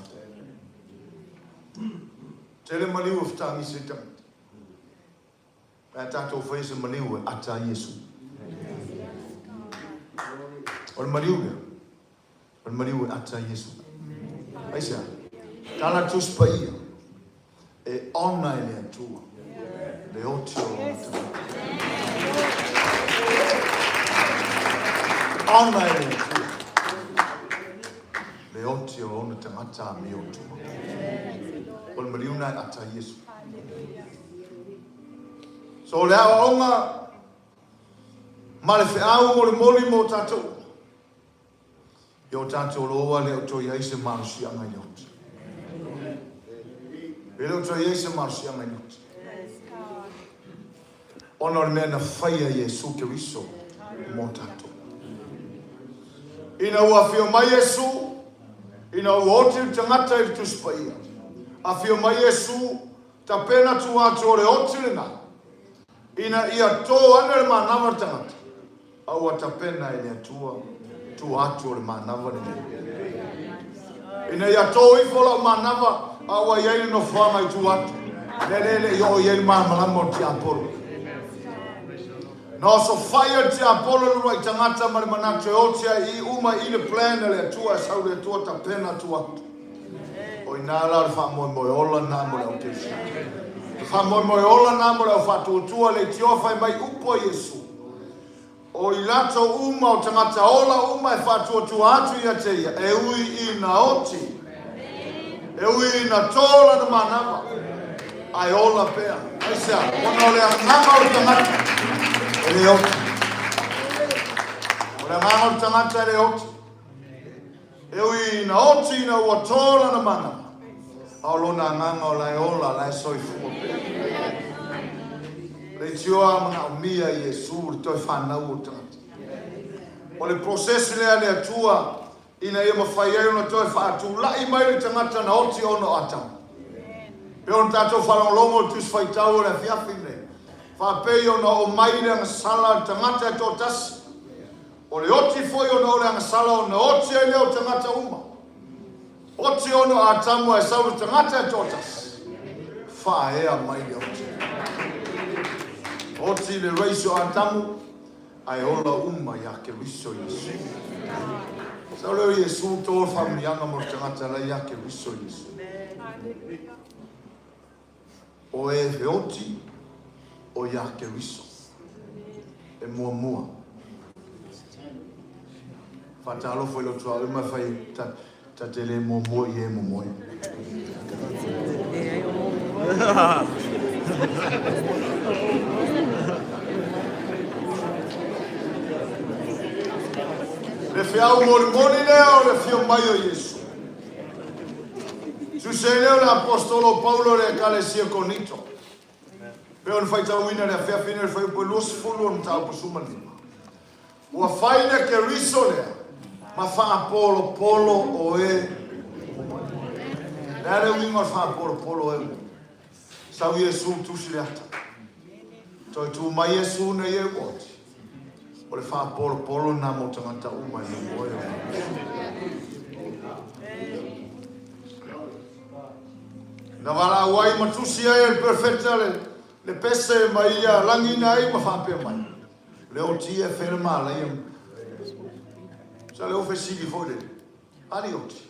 [SPEAKER 6] Tele maliu e fetagisi ai tagata. Pe a tatou faia se maliu e ata ai Iesu. O le maliu lea, o le maliu e ata ai Iesu. Aisea? Tala Tusi Paia, e ona e le Atua le oti o lona tagata. Ona e le Atua le oti o lona tagata amiotua. O le maliu lena e ata ai Iesu. So o le aoaoga ma le feau molimoli mo tatou, ia o tatou loa le o toe i ai se malosiaga i le oti. E le o toe i ai se malosiaga i le oti. Ona o le mea na faia e Iesu Keriso mo tatou. Ina ua afio mai Iesu, ina ua oti le tagata i le Tusi Paia, afio mai Iesu, Tapena tua atu o le oti lena. Ina ia tō ane le manava o le tagata, a ua tapena e le Atua tua atu o le manava lenei. Ina ia tō ifo lau manava, a ua i ai le nofoaga i tua atu, lea le le i oo i ai le malamalama o le tiapolo. Na osofai e le tiapolo le uluai tagata ma le manatu e oti ai i uma i le plan a le Atua e sau le Atua tapena tua atu. O i ina la o le faamoemoe ola lena mo le au Kerisiano. O le faamoemoe ola lena mo le au faatuatua leitioa fai mai upu a Iesu. O i latou uma o tagata ola uma e faatuatua atu ia te ia, e ui ina oti, e ui ina tō lana manava, ae ola pea. Aisea? Ona o le agaga o le tagata e le oti. O le agaga o le tagata e le oti. E ui ina oti ina ua tō lana mana, a o lona agaga o la e ola, la e soifua pea. Leitioa manaomia i Iesu le toe fanau o le tagata. O le process lea a le Atua ina ia mafai ai ona toe faatulai mai le tagata na oti ona o Atamu. Pei ona tatou faalogologo i le Tusi Faitau o le afiafi lenei, faapei ona oo mai le agasala a le tagata e toatasi, O le oti foi ona o le agasala ona oti ai lea o tagata uma. Oti ona o Atamu ae sau le tagata e toatasi. Faaea mai le oti. Oti le race o Atamu ae ola uma ia Keriso Iesu. Sau lea o Iesu to le faamanuiaga mo le tagata la ia Keriso Iesu. O e feoti o ia Keriso e muamua. Faatalofa i lou tuaoi ma fai ta, ta te le muamua i e momoe. Le feau molimoli lea o le afio mai o Iesu. Tusi ai lea o le Aposetolo o Paulo i le Ekalesia Korinito. Pei ona faitauina i le afiafi nei o le fuaiupu e 20 o le mataupu 15. Ua fai le Keriso lea ma faapolopolo o e momoe. Le a le uiga o le faapolopolo o e momoe? Sau Iesu tusi le ata. Toe tu mai Iesu nei e ua oti. O le faapolopolo lena mo tagata uma e momoe o Na valaau ai ma tusi ai e le perofeta le, le pese ma ia lagina ai ma faapea mai. Le oti e fele malaia. Sa le o fesili foi le ali oti.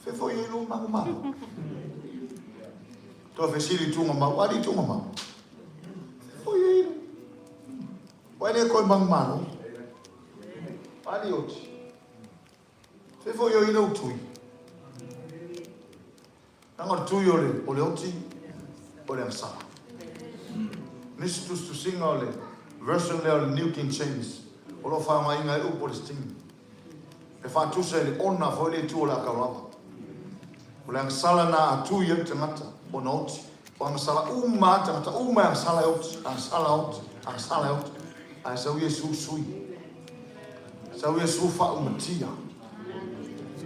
[SPEAKER 6] Fe foi ai lo mangu malo. Toe fesili tunga mau, ali tunga mau. Fe foi ai lo. Ua le koe manumalo. Ali oti. Fe foi o ina utui. Nanga o tui o le, o le oti, o le agasala. Nisi tusitusiga o le version lea o le New King James, o lo o faaaogaina ai upu o le sting. E faatusa i le ona foi le itu o le akau lava. O le agasala na a tui ai le tagata ona oti. O agasala uma a tagata uma e agasala e oti, agasala oti, agasala e oti. Ae sau Iesu sui. Sau Iesu faaumatia.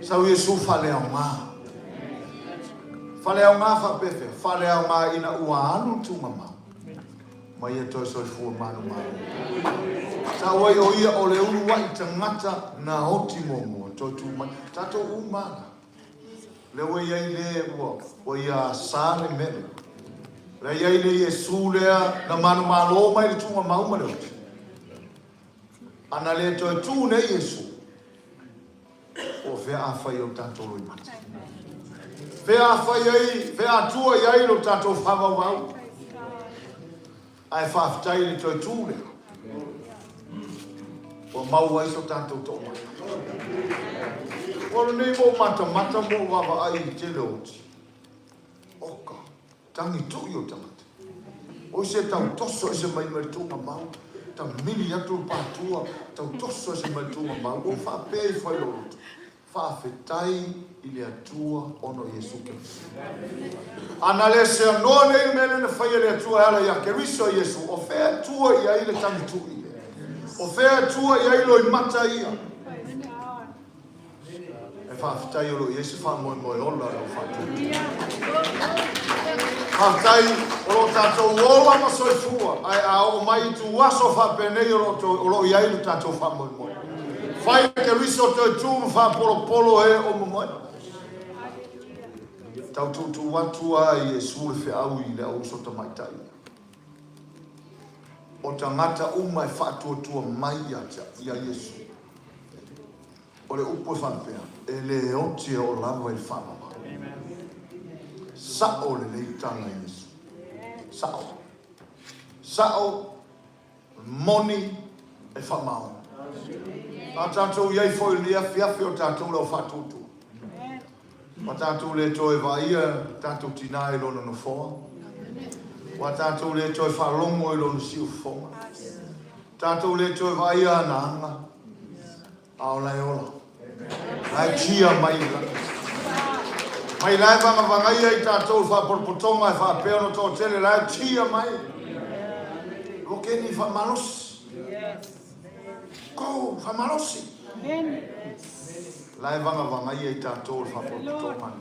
[SPEAKER 6] Sau Iesu faaleaoga. Faaleaoga faapefea? Faaleaoga ina ua alu le tuugamau. Ma ia toe soifua manumalo. Sau ai o ia o le uluai tagata na oti muamua toe tu mai. Tatou uma la. Lea ua i ai le ua, ua ia sa le mea lea. Lea i ai le Iesu lea na manumalo mai le tuugamau ma le oti. A na le toe tu nei Iesu, o fea a fai o tatou loimata? Fea a fai ai, fea a tua i ai lo tatou whavauvau? Ae faafetai i le toe tū lea. Ua mau ai so tatou toʻamata. Ua lenei mo matamata mo vaavaai i le tele o oti. Oka, tangi tui o tagata. O se tau toso ese mai mai le tuugamau, tau mili atu le pātua, tau toso ese mai le tuugamau, ua faapea ifo ai lou loto. Faafetai i le Atua ona o Iesu Keriso. A na le seanoa nei le mea lea na fai e le Atua e ala ia Keriso Iesu, o fea e tua i ai le tagituʻi lea? O fea e tua i ai loimata ia? E faafetai o lo o i ai se faamoemoe ola o le au faatuatua. Faafetai o lo o tatou ola ma soifua, ae a oo mai ituaso faapenei o lo o i ai lo tatou faamoemoe. Fai le Keriso toe tu ma faapolopolo e o momoe. Tau tuutuu atu lava i Iesu le feau i le au uso tamaitai ia. O tagata uma e faatuatua mai ia te ia Iesu. O le upu e faapea, e le oti e oo lava i le faavavau. Sa'o lelei tala a Iesu. Sa'o. Sa'o, moni, e faamaoni. A tatou i ai foi i lenei afiafi o tatou le au faatuatua. Ua tatou le toe vaaia tatou tinā i lona nofoa. Ua tatou le toe faalogo i lona siufofoga. Tatou le toe vaaia ana aga. A o la e ola. La e tia mai i lagi. Mai la e vagavagaia i tatou le faapotopotoga e faapea ona toatele la e tia mai. Ua keni faamalosi. Go, faamalosi. La e vagavagaia i tatou le faapotopotoga.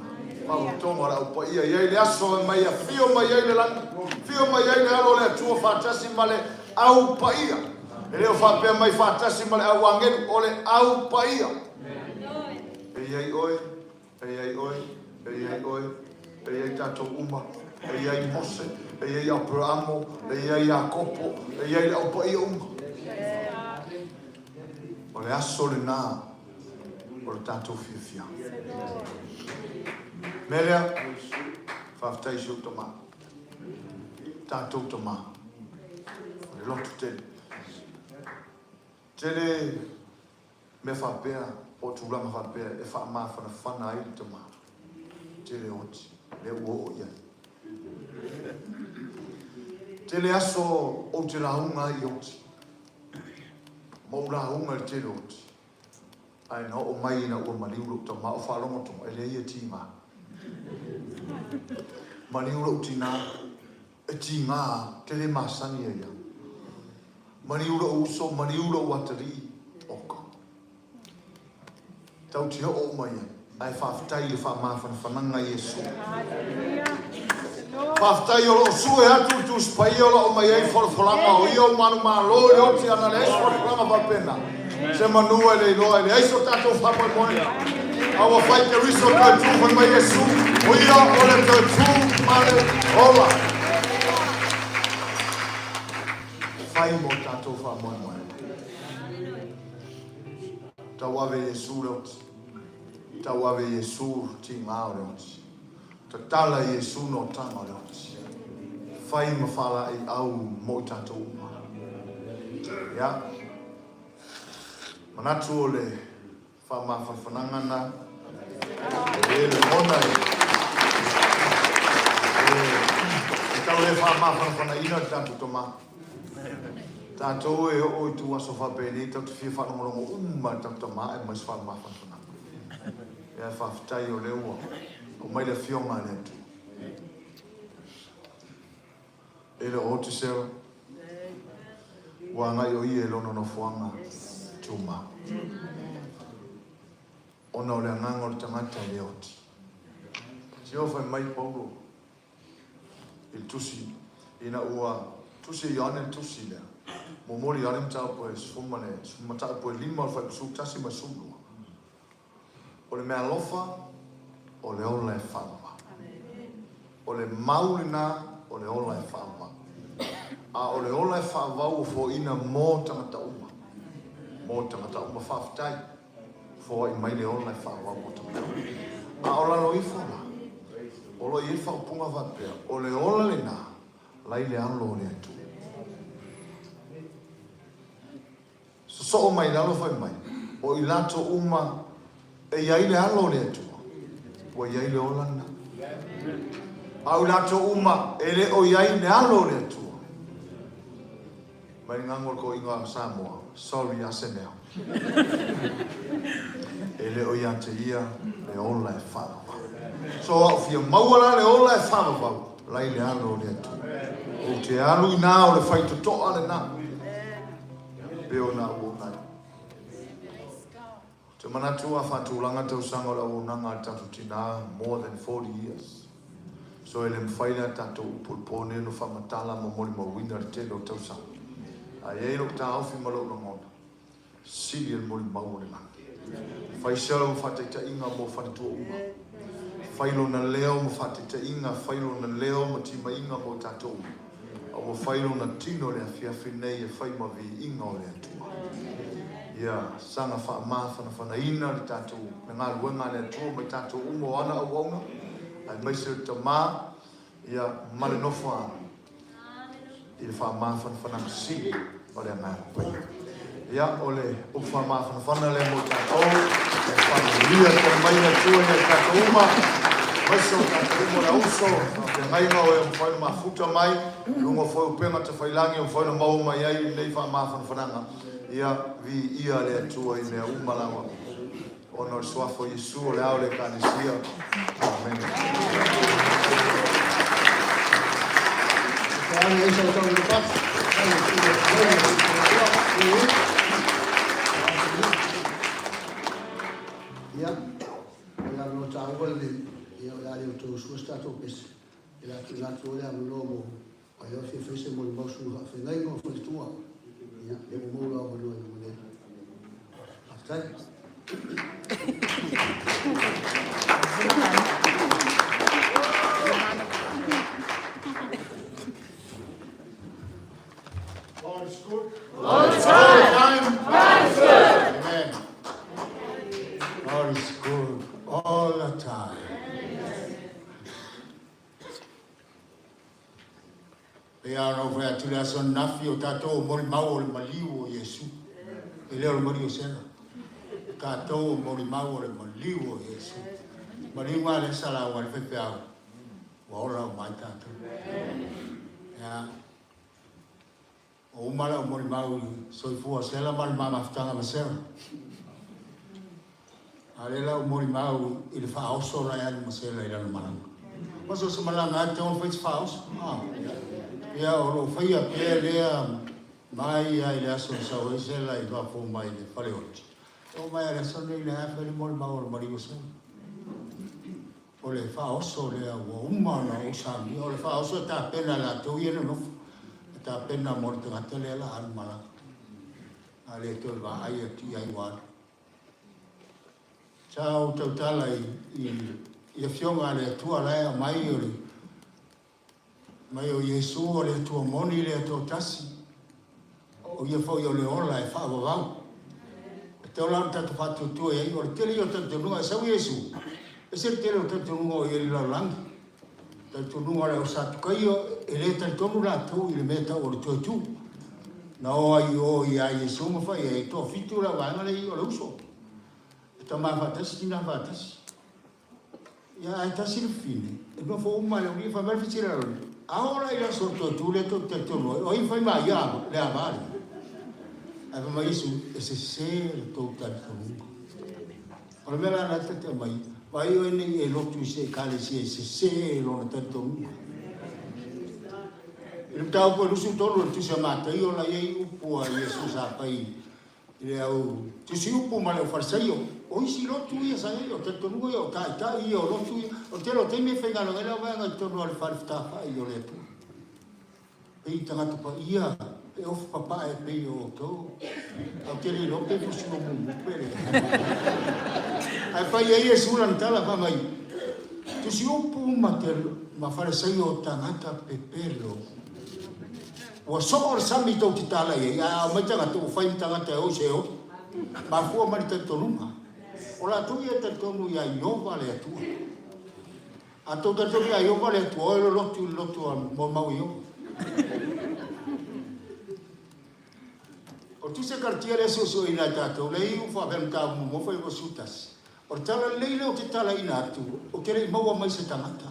[SPEAKER 6] Faapotopotoga o le Au Paia e i ai le aso e mai afio mai ai le lagi. Afio mai ai le Alo o le Atua faatasi ma le Au Paia. E le o faapea mai faatasi ma le au agelu, o le Au Paia. E i ai oe, e i ai oe, e i ai oe, e i ai tatou uma, e i ai Mose, e i ai Aperamo, e i ai Iakopo, e i ai le Au Paia uma. O le aso lena o le tatou fiafiaga. Mea lea, faafetai i si ou tama, tatou tama, o le loto tele. Tele mea faapea po o tulaga faapea e faamafanafana ai le tama. Tele oti, lea ua oo i ai. Tele aso ou te lauga ai i oti. Ma ou lauga i le tele oti. Ae na oo mai ina ua maliu lou tama o faalogo atu, e leai e tiga. Maliu lou tina, e tiga, te le masani ai au. Maliu lou uso, maliu lou atalii, oka. Tau te oo uma i ai. Ae faafetai i le faamafanafanaga a Iesu. Faafetai o lo o sue atu le Tusi Paia o lo o aumai ai folafolaga o ia o manumalo i le oti ana leai se folafolaga faapena. Se manu e le iloa e leai so tatou faamoemoe. A ua fai Keriso toe tu fai mai Iesu, o ia o le toe tu ma le ola. Fai mo tatou faamoemoe. Tauave Iesu le oti. Tauave Iesu tiga o le oti. Tatala Iesu notaga o le oti. Fai ma faalaeiau mo i tatou uma. Ia. Manatu o le faamafanafanaga na. E lagona e e tau le faamafanafanaina le tatou tama. Tatou e oo i ituaso faapenei tatou te fia faalogologo uma i le tatou tama e aumai se faamafanafanaga. Ia faafetai o lea ua aumai le Afioga a le Atua. E le o oti Sarah. Ua agai o ia i lona nofoaga tumau. Ona o le agaga o le tagata e le oti. Tio fai mai Paulo i le tusi, ina ua tusi e Ioane le tusi lea, momoli Ioane mataupu e mataupu e 5 o le fuaiupu 11 ma le 12. O le meaalofa, o le ola e faavavau. O le mau lena, o le ola e faavavau. A o le ola e faavavau ua foaiina mo tagata uma. Mo tagata uma. Faafetai. Foai mai le ola e faavavau mo tagata uma. A o lalo ifo la, o lo o i ai le faaupuga faapea, o le ola lena, la i le alo o le Atua. Sosoo mai lalo fai mai, o i latou uma e i ai le alo o le Atua, ua i ai le ola lena. A o i latou uma e le o i ai le alo o le Atua, mai le gago o le toeaina a Samoa, sorry Asenea, e le o ia te ia le ola e faavavau. So a ou fia maua la le ola e faavavau, la i le alo o le Atua. Ou te alu i ina o le faitotoa lena. Pei ona auauna ai. Ou te manatu a faatulaga tausaga o le auaunaga a le tatou tina, more than 40 years. So e le mafai la tatou upu i le po nei ona faamatala ma molimauina le tele o tausaga. Ae i ai lou taofi ma lou lagona, sili le molimau o le lagi. Fai selo ma faataitaiga mo faletua uma. Fai lona leo ma faataitaiga, fai lona leo ma timaiga mo tatou uma. A ua fai lona tino i le afiafi nei e fai ma viiga o le Atua. Ia saga faamafanafanaina le tatou le galuega a le Atua ma i tatou uma o ana auauna, aemaise o le Tama, ia, ma le nofoaga i le faamafanafanaga sili o le Agaga Paia. Ia, o le upu faamafanafana lea mo tatou, e faamanuia tele mai le Atua ia i tatou uma, aemaise o tatou uma o le auso, faafeagaiga o e ua mafai ona mafuta mai, i luga foi o upega tafailagi ua mafai ona maua mai ai lenei faamafanafanaga. Ia, viia le Atua i mea uma lava, ona o le Suafa o Iesu o le Ao o le Ekalesia. Amene.
[SPEAKER 4] Ia, o le avanoa taua lenei, ia o le a le outou usua se tatou pese, e le a tuuina atu loa le avanoa mo ai lava fia fai se molimau susuga faafeagaiga o faletua. Ia, lea ua maua lou avanoa i luga nei. Faafetai.
[SPEAKER 3] God is good. All the time. God is good. Amen.
[SPEAKER 7] God is good all the time. E pei lava ona ou fai atu i le aso ananafi, o tatou o molimau o le maliu o Iesu. E le o le maliu o Sela. O tatou o molimau o le maliu o Iesu. Maliu nga lea sa lauga ai le faifeau, ua ola uma ai tatou. Ia. Ua uma lau molimau i le soifua o Sela ma le ma mafutaga ma Sela. A o lea la ua molimau i le faaoso la e alu ma Sela i lana malaga. Ma so o se malaga lava e tatau ona fai se faaoso. Ia, o lo o faia pea lea mai lava i le aso na sau ai Sela i fafo mai le faleoti. E oo mai lava i le aso lenei, o lea lava e fai le molimau a le maliu o Sela. O le faaoso lea ua uma ona ou saunia, o le faaoso e tapena e latou ia nonofo, e tapena mo le tagata lea la alu malaga. A le toe vaai atu i ai ua alu. Sa ou tautala i, i, i afioga a le Atua la e aumai o le mai o Iesu o le Atua moni le Atua tasi, o ia foi o le ola e faavavau. E tatau la ona tatou faatuatua i ai, o le tele ia o talitonuga, e sau Iesu, ese le tele o talitonuga o i ai i le lalolagi. Talitonuga o le au Satukaio, e le talitonu latou i le mea e tau o le toe tu. Na o ai i o ia Iesu ma fai ai, e toafitu le au vaega lea i o le uso. E tama faatasi, tina faatasi. Ia, ae tasi le fafine, e nofo uma le aualii, fai mai le fesili a lona, A oo la i le aso o le toe tu lea tou te talitonu ai, o ai e fai ma ia le ava lea? Ae fai mai Iesu, E sese le tou talitonuga. O le mea la lena ta te aumai, vaai oe nei e lotu i se ekalesia e sese lona talitonuga. I le mataupu e 23 o le Tusi a Mataio la i ai upu a Iesu sa fai I le au tusi upu ma le au Farisaio, o isi lotu ia sa i ai, o talitonuga ia, o taitai ia o lotu ia, o le tele o taimi e faigaluega ai le auvaega i totonu o le fale fetafai o le Atua. Pei tagata paia, e ofu papae pei o outou. Ae ou te le iloa pe fusi ua mumu pe leai. Ae fai ai Iesu lana tala, fai mai, Tusi upu ma te ma Farisaio o tagata pepelo. Ua soo le sami tou te tala i ai, ae a aumai tagata, ua fai ma tagata e o i se oli. Mafua mai le talitonuga. O latou ia e talitonu ia Ieova le Atua. A tou talitonu ia Ieova le Atua, o e lolotu i le lotu a moemau Ieova. O le tusi a Karatia lea e suesueina e tatou, lea e iu faapea le mataupu muamua fai 21. O le tala lelei lea ou te talaina atu, ou te le i maua mai se tagata.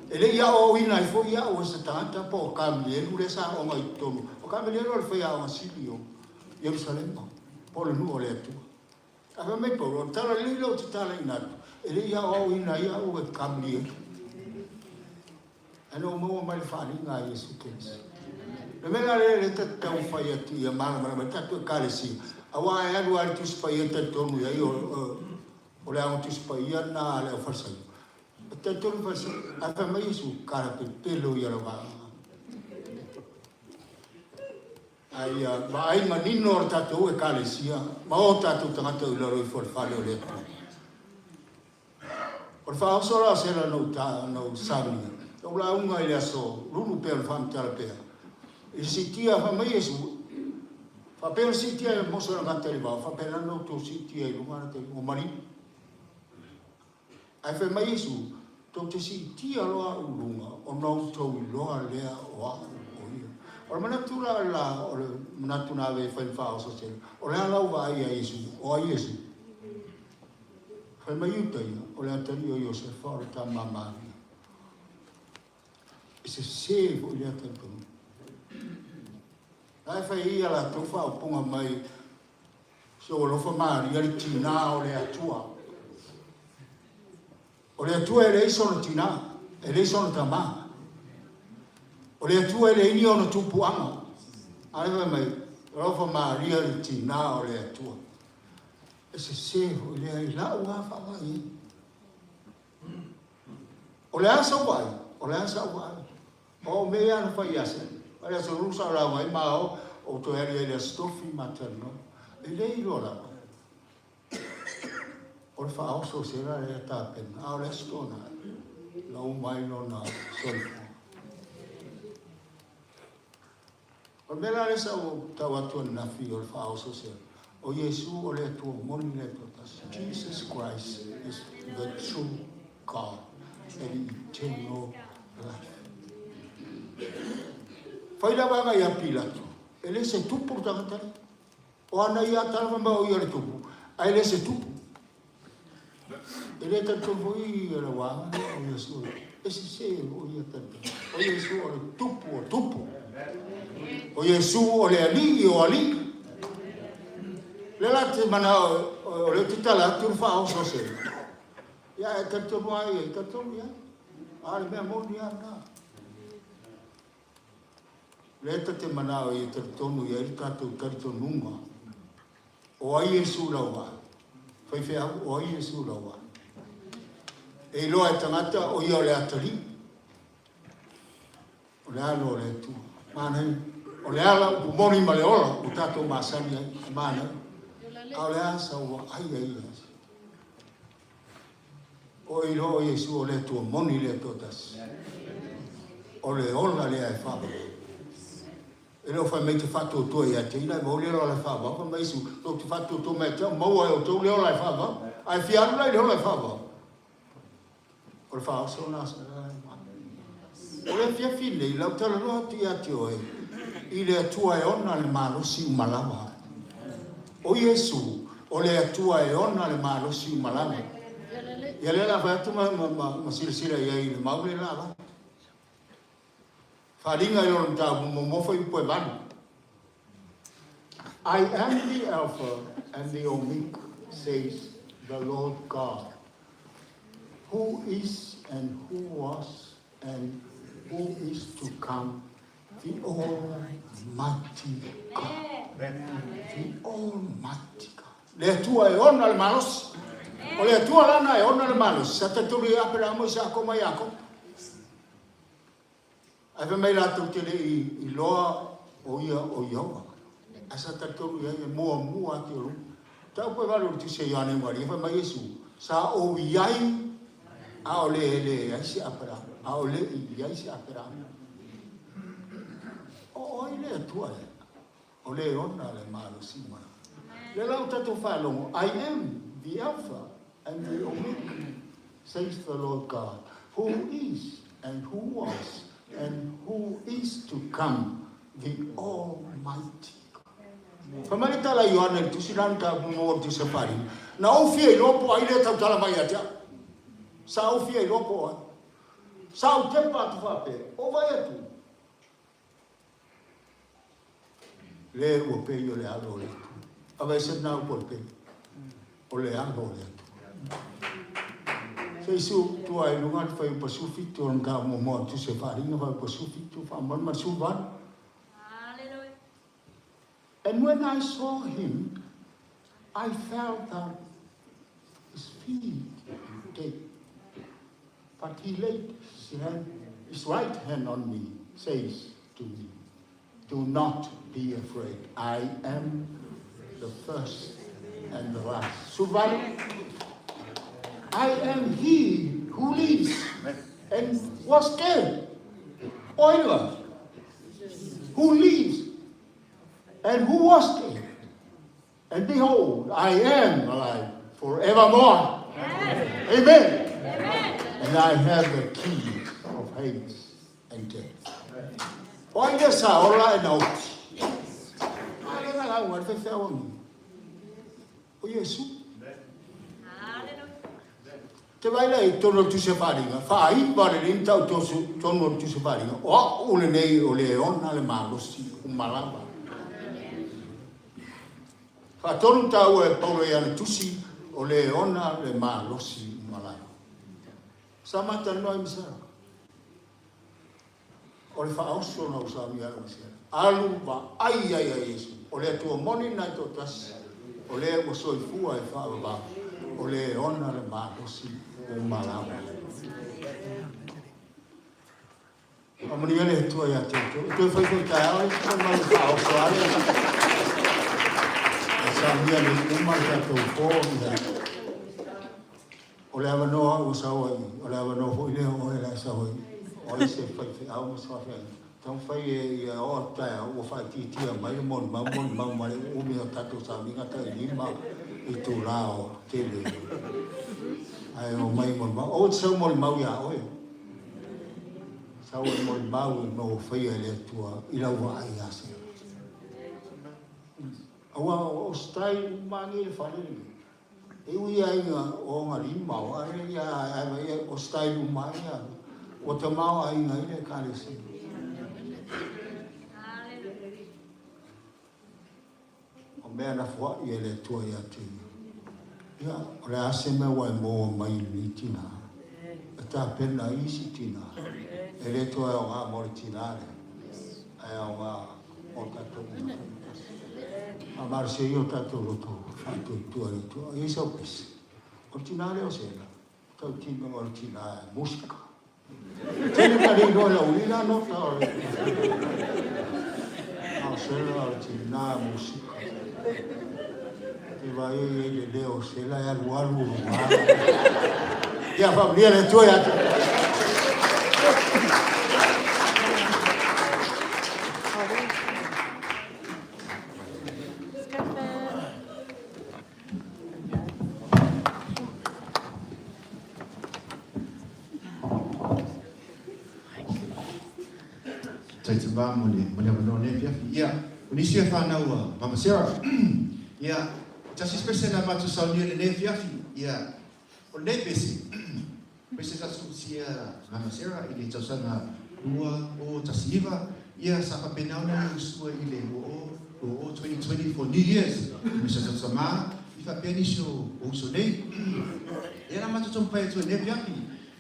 [SPEAKER 7] E le i aoaoina ai foi au e se tagata po o Kamelielu lea sa aoga i totonu. O Kamelielu o le faiaoga sili o Ierusalema, po o le nuu o le Atua. Ae fai mai Paulo, o le tala lelei lea ou te talaina atu, e le i aoaoina ai au e Kamelielu. Ae na ou maua mai le faaaliga a Iesu Keriso. O le mea la lea lea ta te taumafai atu ia malamalama ai tatou Ekalesia, aua e alu lava i le Tusi Paia e talitonu i ai o le Aoga Tusi Paia lena a le aufalesaio. E talitonu Farisai, ae fai mai Iesu, Kalapepelo ia lau vaega. A ia vaai manino le tatou Ekalesia ma o tatou tagata o i lalo ifo o le fale o le Atua. O le faaoso la o sela na ou ta, na ou saunia, na ou lauga i le aso Lulu pei ona faamatala pea, i le siitia, fai mai Iesu, faapea ona siitia e Mose lana gata i le vao, faapena ona outou siitia i luga lana taimi, ua manino. Ae fai mai Iesu, Tou te siitia loa au i luga, ona outou iloa lea o au o ia. O le manatu la la, o le manatu na ave e fai ma faaoso tele, o le a lau vaai ia Iesu? O ai Iesu? Fai mai Iuta ia, o le atalii o Iosefa o le tama a Maria. E sese foi lea talitonuga. La e fai ai a latou faaupuga mai Si ou alofa Maria le tinā o le Atua. O le Atua e leai sona tinā, e leai sona tamā. O le Atua e leai ni ona tupuaga. A lea fai mai, alofa Maria le tinā o le Atua. E sese foi lea i la'u lava faavaai ai. O le a sau vaai? O le a sa'u vaai? O au mea ia na fai ia Seni. O le aso Lulu sa ou lauga ai ma o, ou toe alu ai i le aso Tofi ma talanoa. E le iloa lava. O le faaoso o sela lea tapena, a o le aso Toonai, na uma ai lona soifua. O le mea la lea sa ou tau atu ananafi o le faaoso o sela, o Iesu o le Atua moni le Atua tasi. Jesus Christ is the true God and eternal life. Fai la vaega ia Pilato, e le se tupu le tagata lea. O ana ia tala fai mai o ia le tupu, ae le se tupu. E le talitonu foi le vaega lea o Iesu e sese o ia talitonu. O Iesu o le tupu o tupu. O Iesu o le alii o alii. Le la te manao o le te tala atu le faaoso se. Ia e talitonu ai, e talitonu ia. A le mea moni lava lena. Lea ta te manao ia talitonu i ai le tatou talitonuga. O ai Iesu lau vaai? Faifeau, o ai Iesu lau vaai? E iloa e tagata o ia o le atalii. O le alo o le Atua. Manaia. O le ala upu moni ma le ola ua tatou masani ai. E manaia. A o le a sau vaai ai ia? O e iloa o Iesu o le Atua moni le Atua tasi. O le ola lea e faavavau. E le o fai mai te faatuatua ia te ia, e maua le ola e faavavau. Fai mai Iesu, tou te faatuatua mai ia te au, maua e outou le ola e faavavau. Ae fia alu la i le ola e faavavau. O le faaoso lena sa O le afiafi lenei, lau talanoa atu ia te oe, i le Atua e ona le malosi uma lava. O Iesu, o le Atua e ona le malosi uma lava. Ia lea la fai atu ma, ma, ma, ma silasila i ai i le mau le la avatu. Faaaliga i lona mataupu muamua fuaiupu e 8. I am the Alpha and the Omega, says the Lord God, who is and who was and who is to come, the Almighty God. The Almighty God. Le Atua e ona le malosi. O le Atua lana e ona le malosi. Sa talitonu i Aperamo, Isaako ma Iakopo. Ae fai mai latou te le i iloa o ia o Ieova. Ae sa talitonu i ai e muamua atu i luma. Mataupu e 8 o le Tusi a Ioane Ugari, fai mai Iesu, sa ou i ai a o le e leai se Aperamo, a o le i i ai se Aperamo. O ai le Atua lea? O le ona le malosi ma. Le la o tatou faalogo, I am the Alpha and the Omega, says the Lord God, who is and who was and who is to come, the Almighty God. Fai mai le tala a Ioane i le tusi lana ta mo le tusi a Farina, na ou fia iloa po o ai lea tautala mai ia te au. Sa ou fia iloa po o ai. Sa ou tepa atu faapea, o vai atu. Le ua pei o le alo o le Atua. Aveese lena upu o le pei. O le alo o le Atua. Se i su tua i luga le fuaiupu 17 o le mataupu muamua o le Tusi o Faaaliga, fuaiupu 17, faamolemole ma le 18. And when I saw him, I fell down his feet dead. But he laid his, hand, his right hand on me, says to me, Do not be afraid. I am the first and the last. Survive. I am he who lives and was dead. Oiler, who lives and who was dead. And behold, I am alive forevermore. Yes. Amen. Amen. And I have the keys of Hades and death. O ai lea sa ola e na oti. A le na lau ar fe wangi. O Iesu. Te vai lea i tonu o le Tusi a Faaaliga, faaiva lelei ni tau tonu o le Tusi a Faaaliga, o a'u lenei o le ona le malosi uma lava. Faatolu taua e Paulo i ana tusi, o le ona le malosi uma lava. Sa ma talanoa ai ma Sara. O le faaoso na ou saunia ai ma Sara. Alu vaai ai a Iesu. O le Atua moni lena e toatasi, o le ua soifua e faavavau, o le ona le malosi uma lava. Faamanuia le Atua ia te outou. E toe fai foi taeao le isi mau le faaoso ale. E saunia nei uma le tatou po ia. O le avanoa ua sau ai, o le avanoa foi lea o oe la e sau ai. O ai se faifeau ma se faafeagaiga. Taumafai e ia oo atu taeao ua faaitiitia mai le molimau, molimau ma le umi o tatou sauniga tai 5 itulā o tele. Ae omai molimau. Aua e te sau molimau iā oe. Sau e molimau i mea ua faia e le Atua i lau vaai ia Sera. Aua o style uma nei le fale lenei. E ui ia aiga o ona lima o are ia ai ia o style uma ia. Ua tamao aiga i le ekalesia. O mea na foai e le Atua ia te ia. Ia, o le a se mea ua e maua mai i lenei tinā? E tapena ai isi tinā. E le toe aoga mo le tinā lea, ae aoga mo tatou uma taitasi. Faamalosia ia o tatou loto faatuatua i le Atua. E i ai sau pese. O le tinā lea o Sela, tautino o le tinā e musika. Tele ka le iloa e lau alii la nota o le a o Sela o le tinā musika. Te vaai ai le leo o Sela e alualu o luga. Ia faamanuia le Atua ia te.
[SPEAKER 8] Taitama mo le, mo le avanoa nei afiafi. Ia, o nisi e whanau a Mama Sarah. Ia, tasi pese na mātou saunia le nei afiafi. Ia, o lenei pese, pese sa sukutia Mama Sarah i le tausaga 2019, ia sa faapena ona e usua i le 2020, 2020 for New Year's. Me sa tautama, i faapea nisi o uso nei. Ia na mātou taumafai atu ai nei afiafi.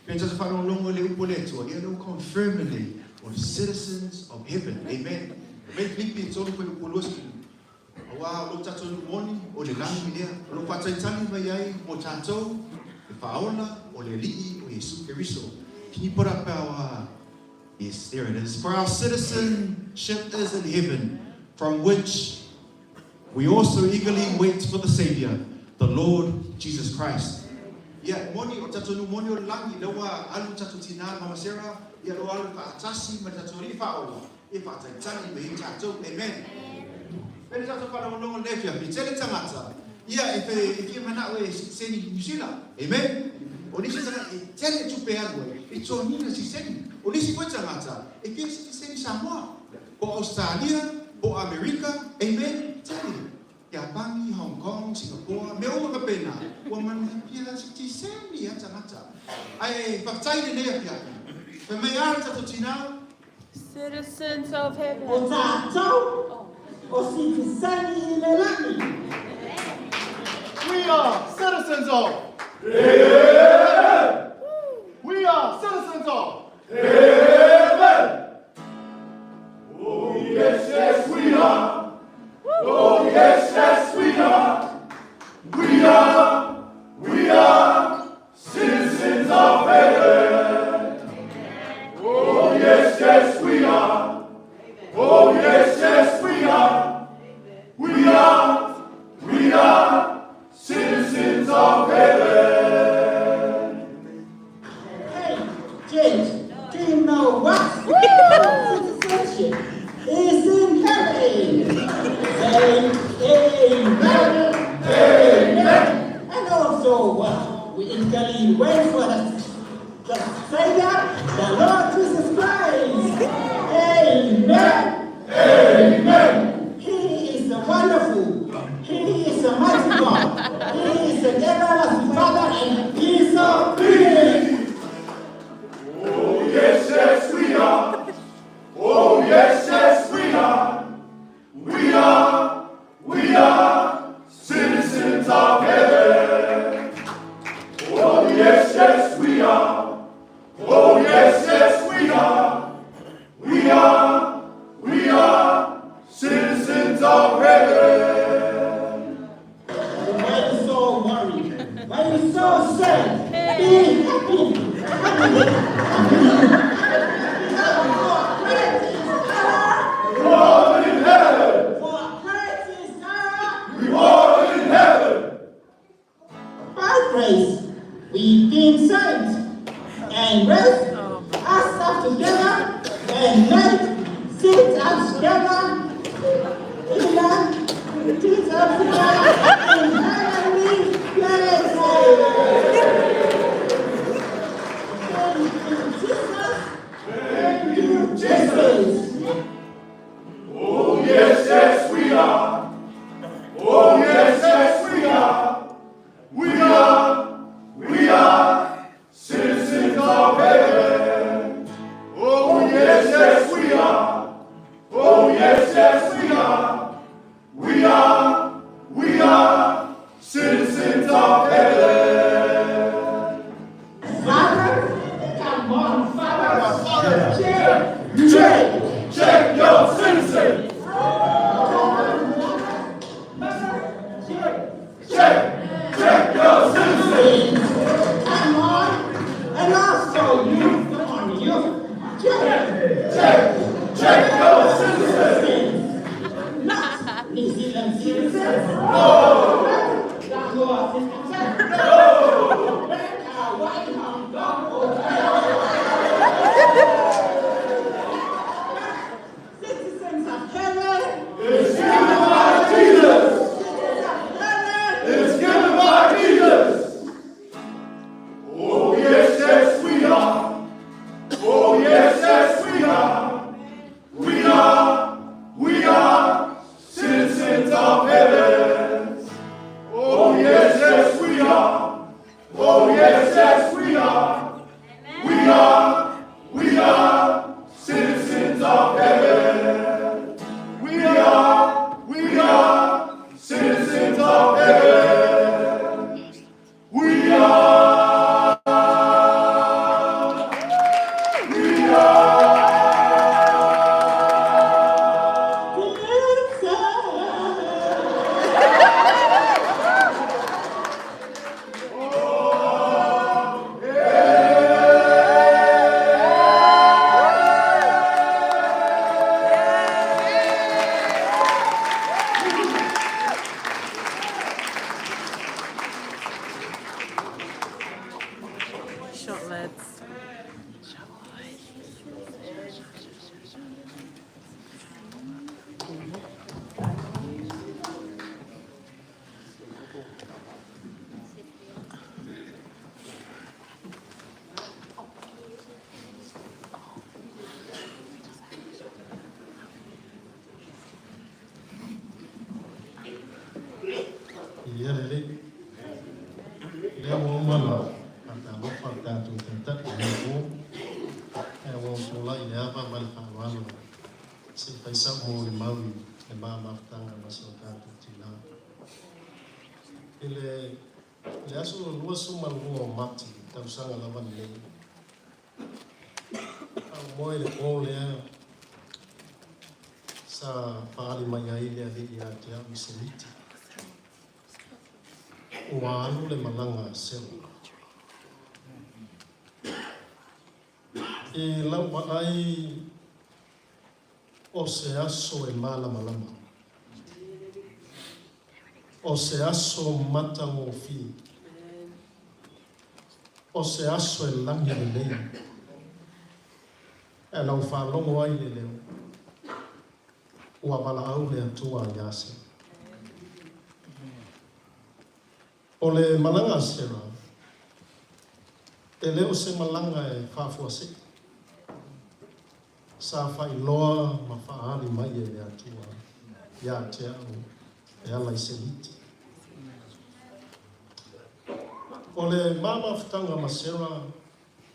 [SPEAKER 8] Pei ona tatou faalogologo i le upu a le Atua, ia lea ua confirm lelei, o le citizens of heaven. Amen. Fai mai Filipi 3 fuaiupu 20, Aua o lo tatou nuu moni, o le lagi lea, o lo o faatalitali mai ai mo tatou le Faaola o le Alii o Iesu Keriso. Can you put up our, yes, there it is. For our citizenship is in heaven, from which We also eagerly wait for the Saviour, the Lord Jesus Christ. Ia, moni, o tatou nuu moni o le lagi, lea ua alu tatou tinā Mama Sarah, ia lea ua alu faatasi ma le tatou Alii Faaola, e faatalitali mai ai tatou. Amen. Pei ona tatou faalogologo i lenei afiafi, e tele tagata, ia, e e fia manao e sitiseni i Niu Sila. Amen. O nisi tagata, e tele tupe e alu ai, e totogiina sitiseni. O nisi foi tagata, e fia sitiseni Samoa. Po Ausetalia, po Amerika, amen, tele. Iapani, Hong Kong, Singapore, mea uma faapena, ua manaia sitiseni a tagata. Ae faafetai lenei afiafi. Fai mai a le tatou tinā.
[SPEAKER 9] Citizens of heaven.
[SPEAKER 10] O tātou, o sitiseni i le lagi.
[SPEAKER 3] We are citizens of Heaven. We are citizens of Heaven. Oh yes, yes we are. Oh yes, yes we are. We are, we are citizens of heaven.
[SPEAKER 10] Jake, do you know what? Citizenship is in heaven. Say amen. Amen. And also what we eagerly wait for the Savior, the Lord Jesus Christ. Amen. Amen. He is a wonderful. He is a mighty God. He is an everlasting Father and He is a King.
[SPEAKER 6] Oh, yes, yes, we are. Oh, yes, yes, we are. We are citizens of heaven. Oh, yes, yes, we are. Oh, yes, yes, we are. We are citizens of heaven.
[SPEAKER 10] Why are you so worried? Why are you so sad? Be happy. For great is our
[SPEAKER 6] Reward in heaven.
[SPEAKER 10] For great is our
[SPEAKER 6] Reward in heaven.
[SPEAKER 10] By grace, we've been saved and raised us up together and made sit us together in the sit us together in heavenly places. Thank you, Jesus. Thank you, Jesus.
[SPEAKER 6] Oh, yes, yes, we are. Oh, yes, yes, we are. We are citizens of heaven. Oh, yes, yes, we are. Oh, yes, yes, we are. We are citizens of heaven.
[SPEAKER 10] Father, come on, Father. Father, check, check.
[SPEAKER 6] Check your citizen.
[SPEAKER 10] Mother, check.
[SPEAKER 6] Check, check your citizen.
[SPEAKER 10] Come on, and also you, come on, you, check,
[SPEAKER 6] Check, check your citizen.
[SPEAKER 10] Not New Zealand citizens. No. Not your citizens. No. But Hawaii, Hong Kong, or Citizens of heaven.
[SPEAKER 6] It's given by Jesus.
[SPEAKER 10] Citizens of heaven.
[SPEAKER 6] It's given by Jesus. Oh, yes, yes, we are. Oh, yes, yes, we are. We are citizens of heaven. Oh, yes, yes, we are. Oh, yes, yes, we are. We are citizens of heaven. We are citizens of heaven. We are.
[SPEAKER 2] Shot, lads. Shot, boys.
[SPEAKER 11] Ia lelei. Lea ua uma ona faatalofa le tatou Taitai i lenei po, ae ua ou tulai i le ava ma le faaaloalo se i fai sau molimau i le ma mafutaga ma si o tatou tina. I le le aso 22 o Mati i le tausaga lava lenei, a ou moe i le po lea sa faaali mai ai le Alii ia te au i se miti. Ua alu le malaga a Sela. I lau vaai o se aso e malamalama, o se aso matagofie, o se aso e lagi lelei. Ae na ou faalogo ai i le leo, ua valaau le Atua ia Sera. O le malaga a Sera, e le o se malaga e faafuasei. Sa faailoa ma faaali mai e le Atua ia te au e ala i se miti. O le ma mafutaga ma Sera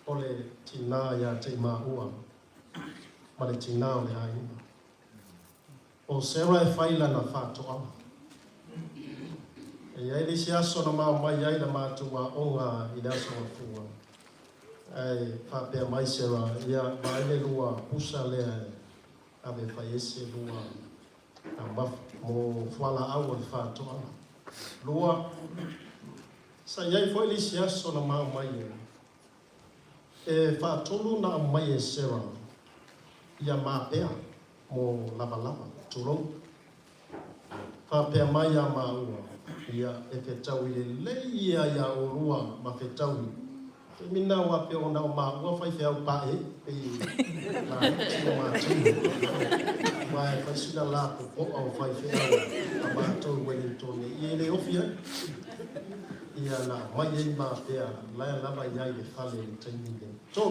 [SPEAKER 11] o le tinā ia te i māua ma le tinā o le aiga. O Sera e fai lana faatoaga. E i ai le isi aso na ma omai ai le matou aoga i le Aso Gafua, ae faapea mai Sera, Ia, vaai le lua pusa lea e ave e fai ai se lua taumafa mo fualaau o le faatoaga. Lua, sa i ai foi le isi aso na ma omai ai. E faatolu na aumai e Sera ia mapea mo lavalava, tulou. Faapea mai ia māua, ia, e fetaui lelei ia iā olua ma fetaui. Taimi lena aua pei ona o māua faifeau pae, pei laiti o matou. Aua e fai sina lapopoa o faifeau a matou i Ueligitone, ia e le ofi ai. Ia na aumai ai mapea la e lava i ai i le fale i le taimi lenei. 3.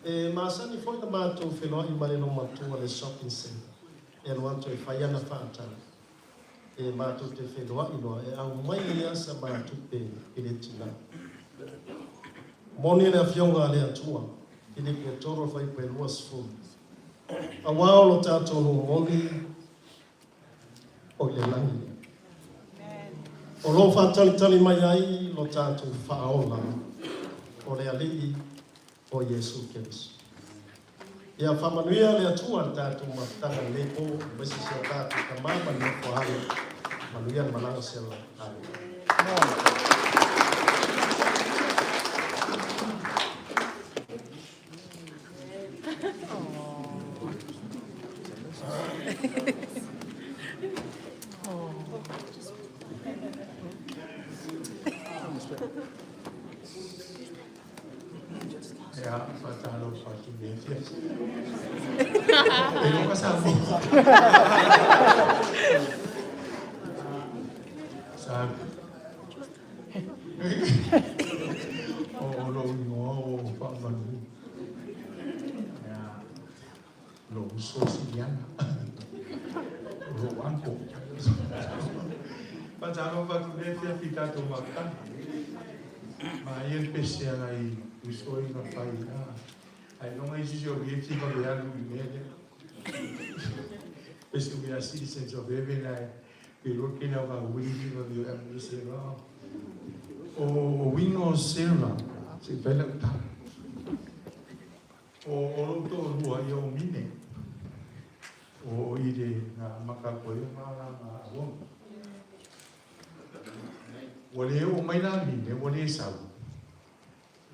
[SPEAKER 11] E masani foi ona matou feloai ma le loomatua i le shopping centre e alu atu e fai ana faatau. E matou te feloai loa e aumai ai lava sa ma tupe i le tina. Moni le Afioga a le Atua, Filipi e 3 fuaiupu e 20, Aua o lo tatou nuu moni o i le lagi, o lo o faatalitali mai ai lo tatou Faaola, o le Alii o Iesu Keriso. Ia faamanuia le Atua i le tatou mafutaga i lenei po, aemaise si o tatou tama ma le nofo a alo. Manuia le malaga Sela. Amene.
[SPEAKER 6] Ia, faatalofa atu i lenei afiafi. E iloa ka Samoa. Sa o lou igoa o Faamalu. Ia, lou uso o Siliana. O lou uncle. Faatalofa atu i lenei afiafi i tatou mafutaga. Maia le pese a nai uso ia na fai ailoga isi si o vieti ma le alu i mea lea. Pese we are citizens of heaven ai pe loa ke lau ka ui ni ma le alu i se ra. O winga o Sarah se i fai lau tala. O o lou toalua ia o Mine. O i le na maka koe o ngā la ngā aua. Ua le oo mai la Mine, ua le sau,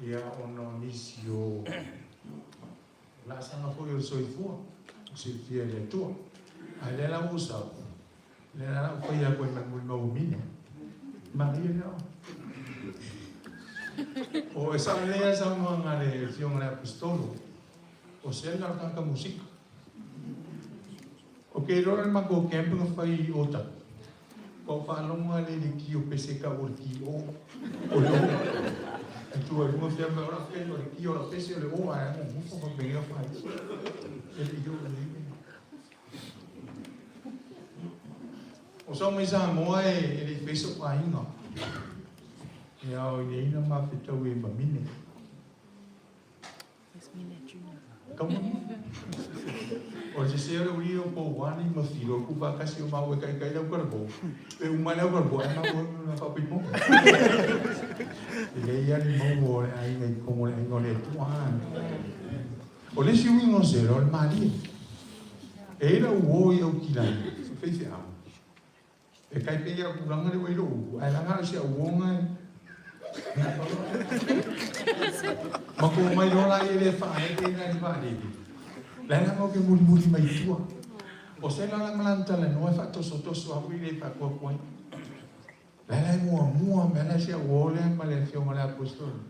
[SPEAKER 6] ia ona o nisi o laasaga foi o le soifua, ua silafia e le Atua. A lea la ua ou sau, lea la ua fai atu ai ma le molimau o Mine. Manaia lea oe. O e sao lelei lava le saunoaga a le Afioga i le Aposetolo, o Sela o le tagata musika. Ok loa le matou camp na fai i Otago. Ua ou faalogo lava lea i le ki o pese tau o le ki o. O le o. E tu ai luga fea mai o lau fea o le ki o lau pese o le o ae o mufo ma pengea fai. E le i o le O sau mai Samoa e le i fai so'u aiga. Ia o i nei na mafetau e mamine. O le sese o le uli o Pouani ma Filo ku faatasi o maua e taitai lau kalavo. E uma lau kalavo ae maua na faapipoga. E leai lava ni maua o le aiga i totonu o le aiga o le Atua. O le isi uiga o Sera o le malie. E i ai lau uo i Aukilani, faifeau. E tai pei a o tulaga lea ua i lou upu, ae laga au si au uoga e Matou omai loa la ia lea faaee la i le vaalele. La e la matou te mulimuli mai tua. O se la la ma lana talanoa e faatosotoso au i le faatuatua ai. La e la e muamua mea la si au uo lea ma le afioga i le Aposetolo.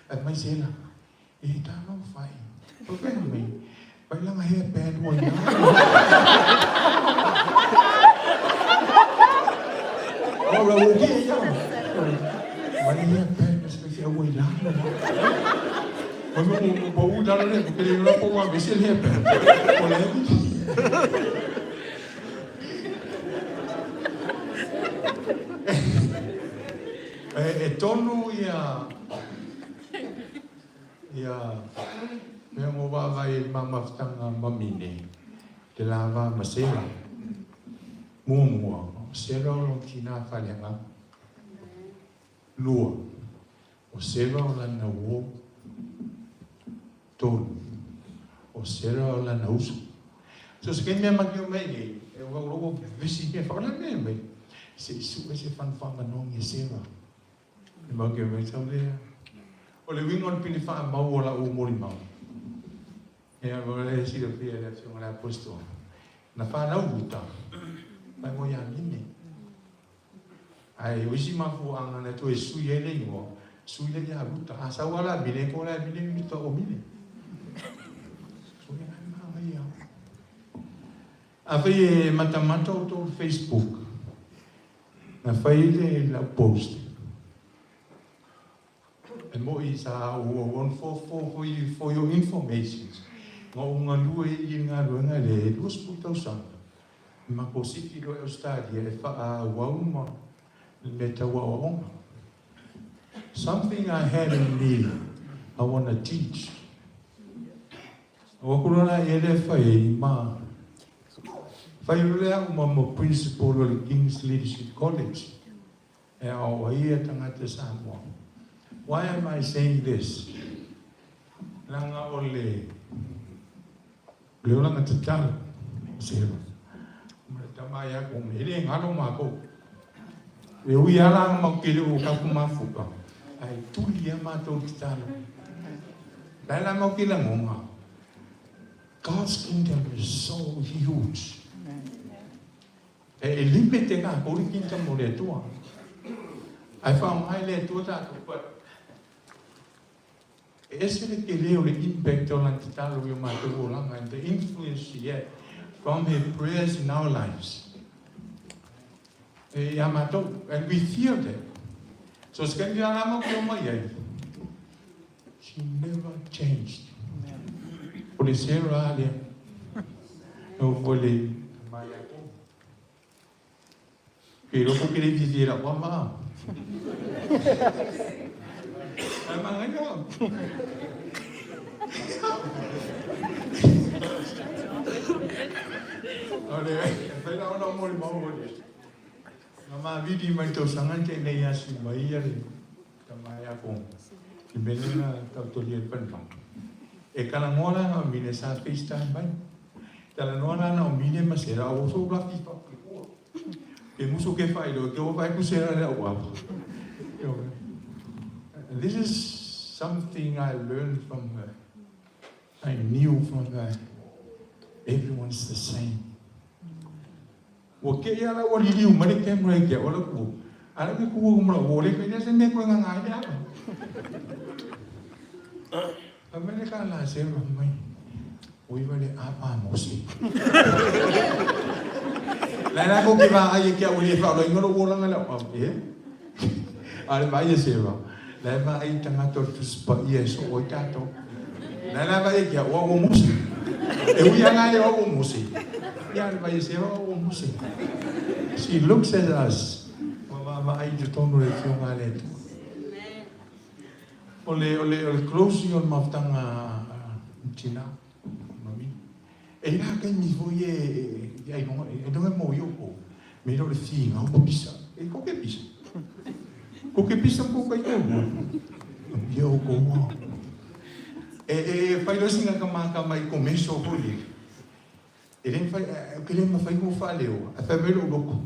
[SPEAKER 6] Fai mai Sela, E talofa e.
[SPEAKER 12] Faapea mai, Vai langa hair band ua i lalo. O la ua ke ia. Vai hair band ma se ua i lalo. Vai mo mo mo u lalo le ke le la po ma vese hair band. O le E, e tonu ia Ia, mea mo vaavaai i le ma mafutaga ma Mine, te lava ma Sera. Muamua, o Sera o lona tina faaleagaga. Lua, o Sera o lana uo. Tolu, o Sera o lana uso. So se kaimi a makio mai nei, e ua ua vevesi mea whakalana mea mai, se i sue se whanwhamanogi e Sera. E mau ke mai tau lea. O le uiga o le pili faamau o lau molimau. Ia, o le silafia e le Afioga i le Apostola. Na fanau Ruta, faaigoa ia Mine. Ae o isi mafuaaga na toe sui ai le igoa, sui lea ia Ruta. A sau lava la Mine, ko la Mine Ruta o Mine. So ia ai manaia. Afai e matamata outou i le Facebook, Na fai le lau post e moi sa ou auauna for your information na ou galue i le galuega le 20 tausaga ma ko siki loa i Australia e faaauau ma le mea tau aoaoga. Something I had in me I wanna teach. Ua kula la ia lea fai ai ma fai o lea au ma ma principal o le King's Leadership College e ao ai ia tagata Samoa. Why am I saying this? Leaga o le le olaga tatalo o Sera ma le tama ia ko me le ngalo mākou. E ui ala nga mau kele o ka mafuka ai tuli ia mātou tatalo. Lai la mau kila ngonga. God's kingdom is so huge. E, e limite ka ko le kingdom o le Atua. Ai whaongai le Atua tātou, but e ese le tele o le impact o lana tatalo i o mātou olaga and the influence she had from her prayers in our lives. E ia mātou, and we feel that. So se kaimi a ngā mau ki o mai ai, She never changed. O le Sarah lea. No foi le mai a ko. Ke loko ke le fifi la kwa ma. Ai ma ngai ka. O le, fai la ona mo le mau o le. Na ma vidi mai tausaga te nei asi mai ia le tama ia ko i mele na tautolia i Panama. E talanoa la na o Mine sa FaceTime mai. Talanoa la na o Mine ma Sera o so la fifa ke kua. Ke muso ke whai lo ke o whai ku Sera le au apa. This is something I learned from her. I knew from her. Everyone's the same. Ua kēia la ua liliu mai le camera i ke ola ku. Ala ke ku ua mala ua le kai se me koe nga ngai le apa. Fa mai le ka la se ma mai. Oi va le apa mo se. La la ko ke va ai ke au le fa lo ingolo ua langa le apa. E. Ale mai e se va. La va ai tangata o tu spa ia so oi tato. La la va e ke ua ua mo se. E ui anga e ua mo se. Ia le vai e se ua ua mo se. She looks at us. Ua va va ai te tonu le fionga le tu. O le o le o le closing o le mafutaga tina mami. E la kai mi foi e e ai longa e longa mo yo ko. Me lo le fi ngau ko pisa. E ko ke pisa. Ko ke pisa ko kai ko. Yo ko mo. E e fai lo singa ka ma ka mai ko meso ko le. E le fai e ke le ma fai ko fa leo. A fa me lo loko.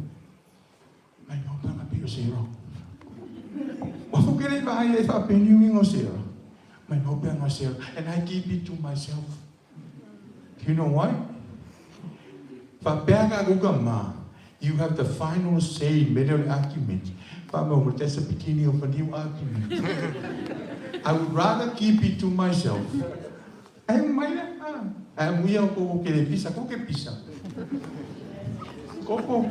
[SPEAKER 12] Mai mau panga pe o sera. Wa fo ke le va e fa pe ni wingo sera. Mai mau panga sera. And I keep it to myself. You know why? Faapea ka kuka ma, you have the final say in many argument. Fa mo, that's the beginning of a new argument. I would rather keep it to myself. Ae mai le a. Ae muia o ko ke le pisa, ko ke pisa. Koko.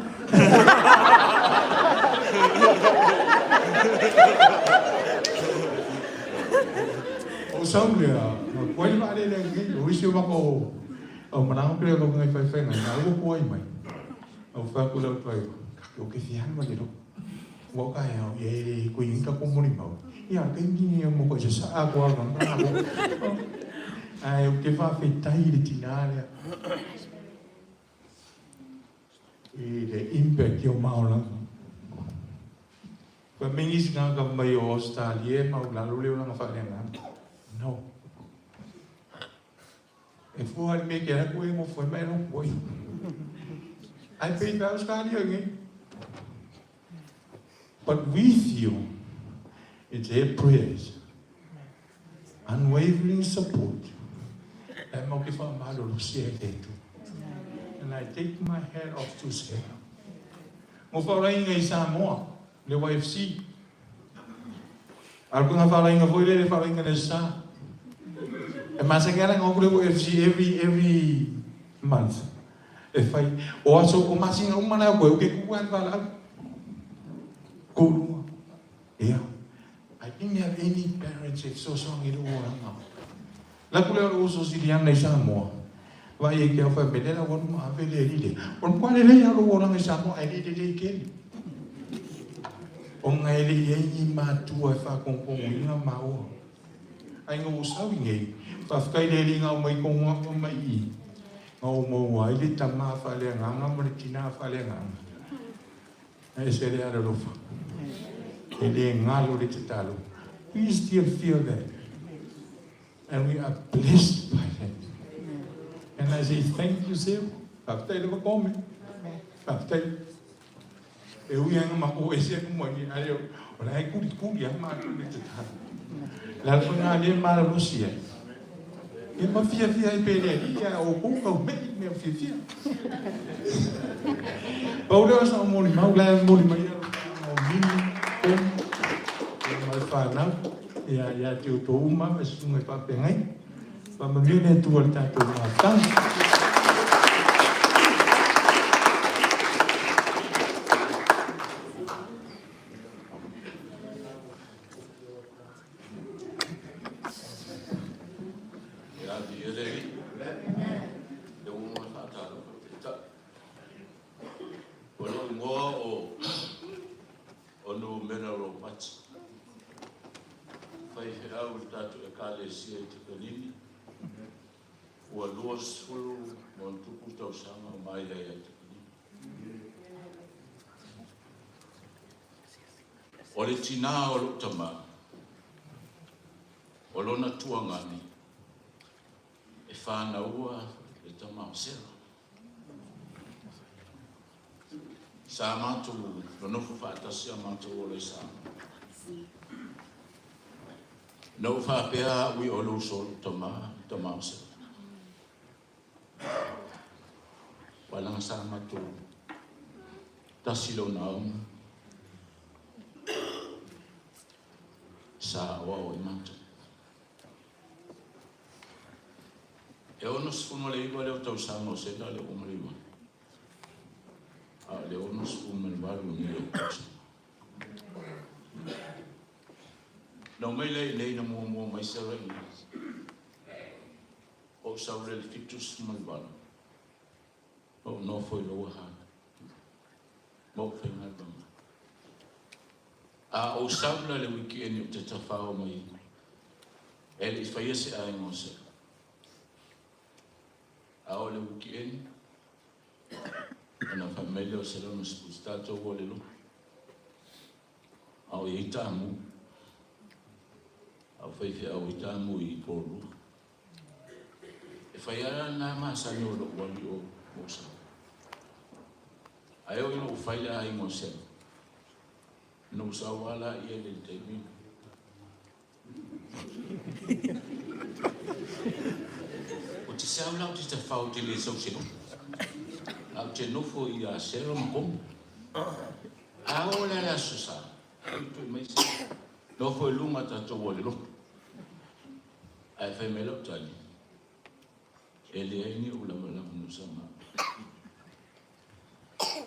[SPEAKER 12] O sau lea, ma koe le vaalele nei, o isi o mako o manao pele o ngai fai fai ngai, na ua kuai mai. Au fa ku lau toi, o ke fian ma le ro. Ua ka e au, e kui inga ko mori mau. Ia, ke ngi mo ko se sa ko au nga ko. Ai o ke fa fetai le tina lea. I le impact i o maolaga. Fa mengis nga ka mai o Australia ma u lalo le olanga fa le nga. No. E fua le me ke ra ku e mo foi mai no ku. Ai pe ta Australia ngi. But we feel it's their prayers, unwavering support. E mau ke wha malo lo sia e te tu. And I take my hat off to Sarah. Mo whaorainga i Samoa, le YFC. A ko ngā whaorainga foi le whaorainga le sa. E masanga ala ngā kure YFC every month. E whai, o aso, o masinga umana koe, o ke kuku an whalau. Kōrua. Yeah. I didn't have any parents e fesoasoani i lou olaga. Laku lea o le uso Siliana i Samoa. Vaai ai ke au whai me lela walu ma ave le lile. O le pale lei alo olaga i Samoa ai le lelei keli. O ngai le i ai ni matua e whakongongo i ngā maua. Ai ngā o sau i nei. Whawhikai le li ngā mai kongo ako mai i. Ngā o maua ai le tama whalea nganga ma le tina whalea nganga. E ese le alolofa. E le ngalo le tatalo. We still feel that. And we are blessed by that. And I say thank you, sir. Faafetai lava kome. Faafetai. E ui anga ma o ese ku mo ni ai o la e kuri kuri a ma tu le tatalo. La le nga le ma lo sia. E ma fia fia e pele ia o ku ka me me fia fia. Pau lea o sa moli mau la moli mai ia o mini o e mai whanau ia ia te o tō uma me sunga i whapengai. Pa mamia ne tua le tātou ngā tanga.
[SPEAKER 13] Ia viia le Alii. Le ua faatalofa i le Taitai. O lou igoa o o Numera Ropati. Faifeau i le tatou Ekalesia i Takalini, ua 20 ma ona tupu tausaga o mai ai ia Takalini. O le tinā o lou tamā, o lona tuagane, e fānaua le tama o Sera. Sa matou nonofo faatasi a matou ola i Samoa. Na ou faapea a'u i o le uso o lou tamā, le tama o Sera. Walaga sa matou tasi lona aoga sa aoao ai matou. E 69 lea o tausaga o Sela lea ua maliu ai. A o le 68 nei o tausaga. Na omai lea i inei na muamua mai Sela i Ou sau lea i le 78, na ou nofo i Lower Hutt ma ou faigaluega. A ou sau la i le weekend ou te tafao mai e le i faia se aiga o Sela. A oo i le weekend, ona fai mai lea o Sela ma Sipusi, tatou o le lotu. A o i ai taamu. A o faifeau ai taamu i Porirua. E fai lava lena masani o lou alii o Mosa. Ae oo ina ou fai le aiga o Sema, ona ou sau lava laia i le taimi lena. Ou te sau la ou te tafao ou te le sau se loto. A ou te nofo ia Sera ma Komu. A oo la le Aso Sa, tui mai Sera. Nofo i luga tatou o le loto. Ae fai mai lau tali. E leai ni ou lavalava na sa ma.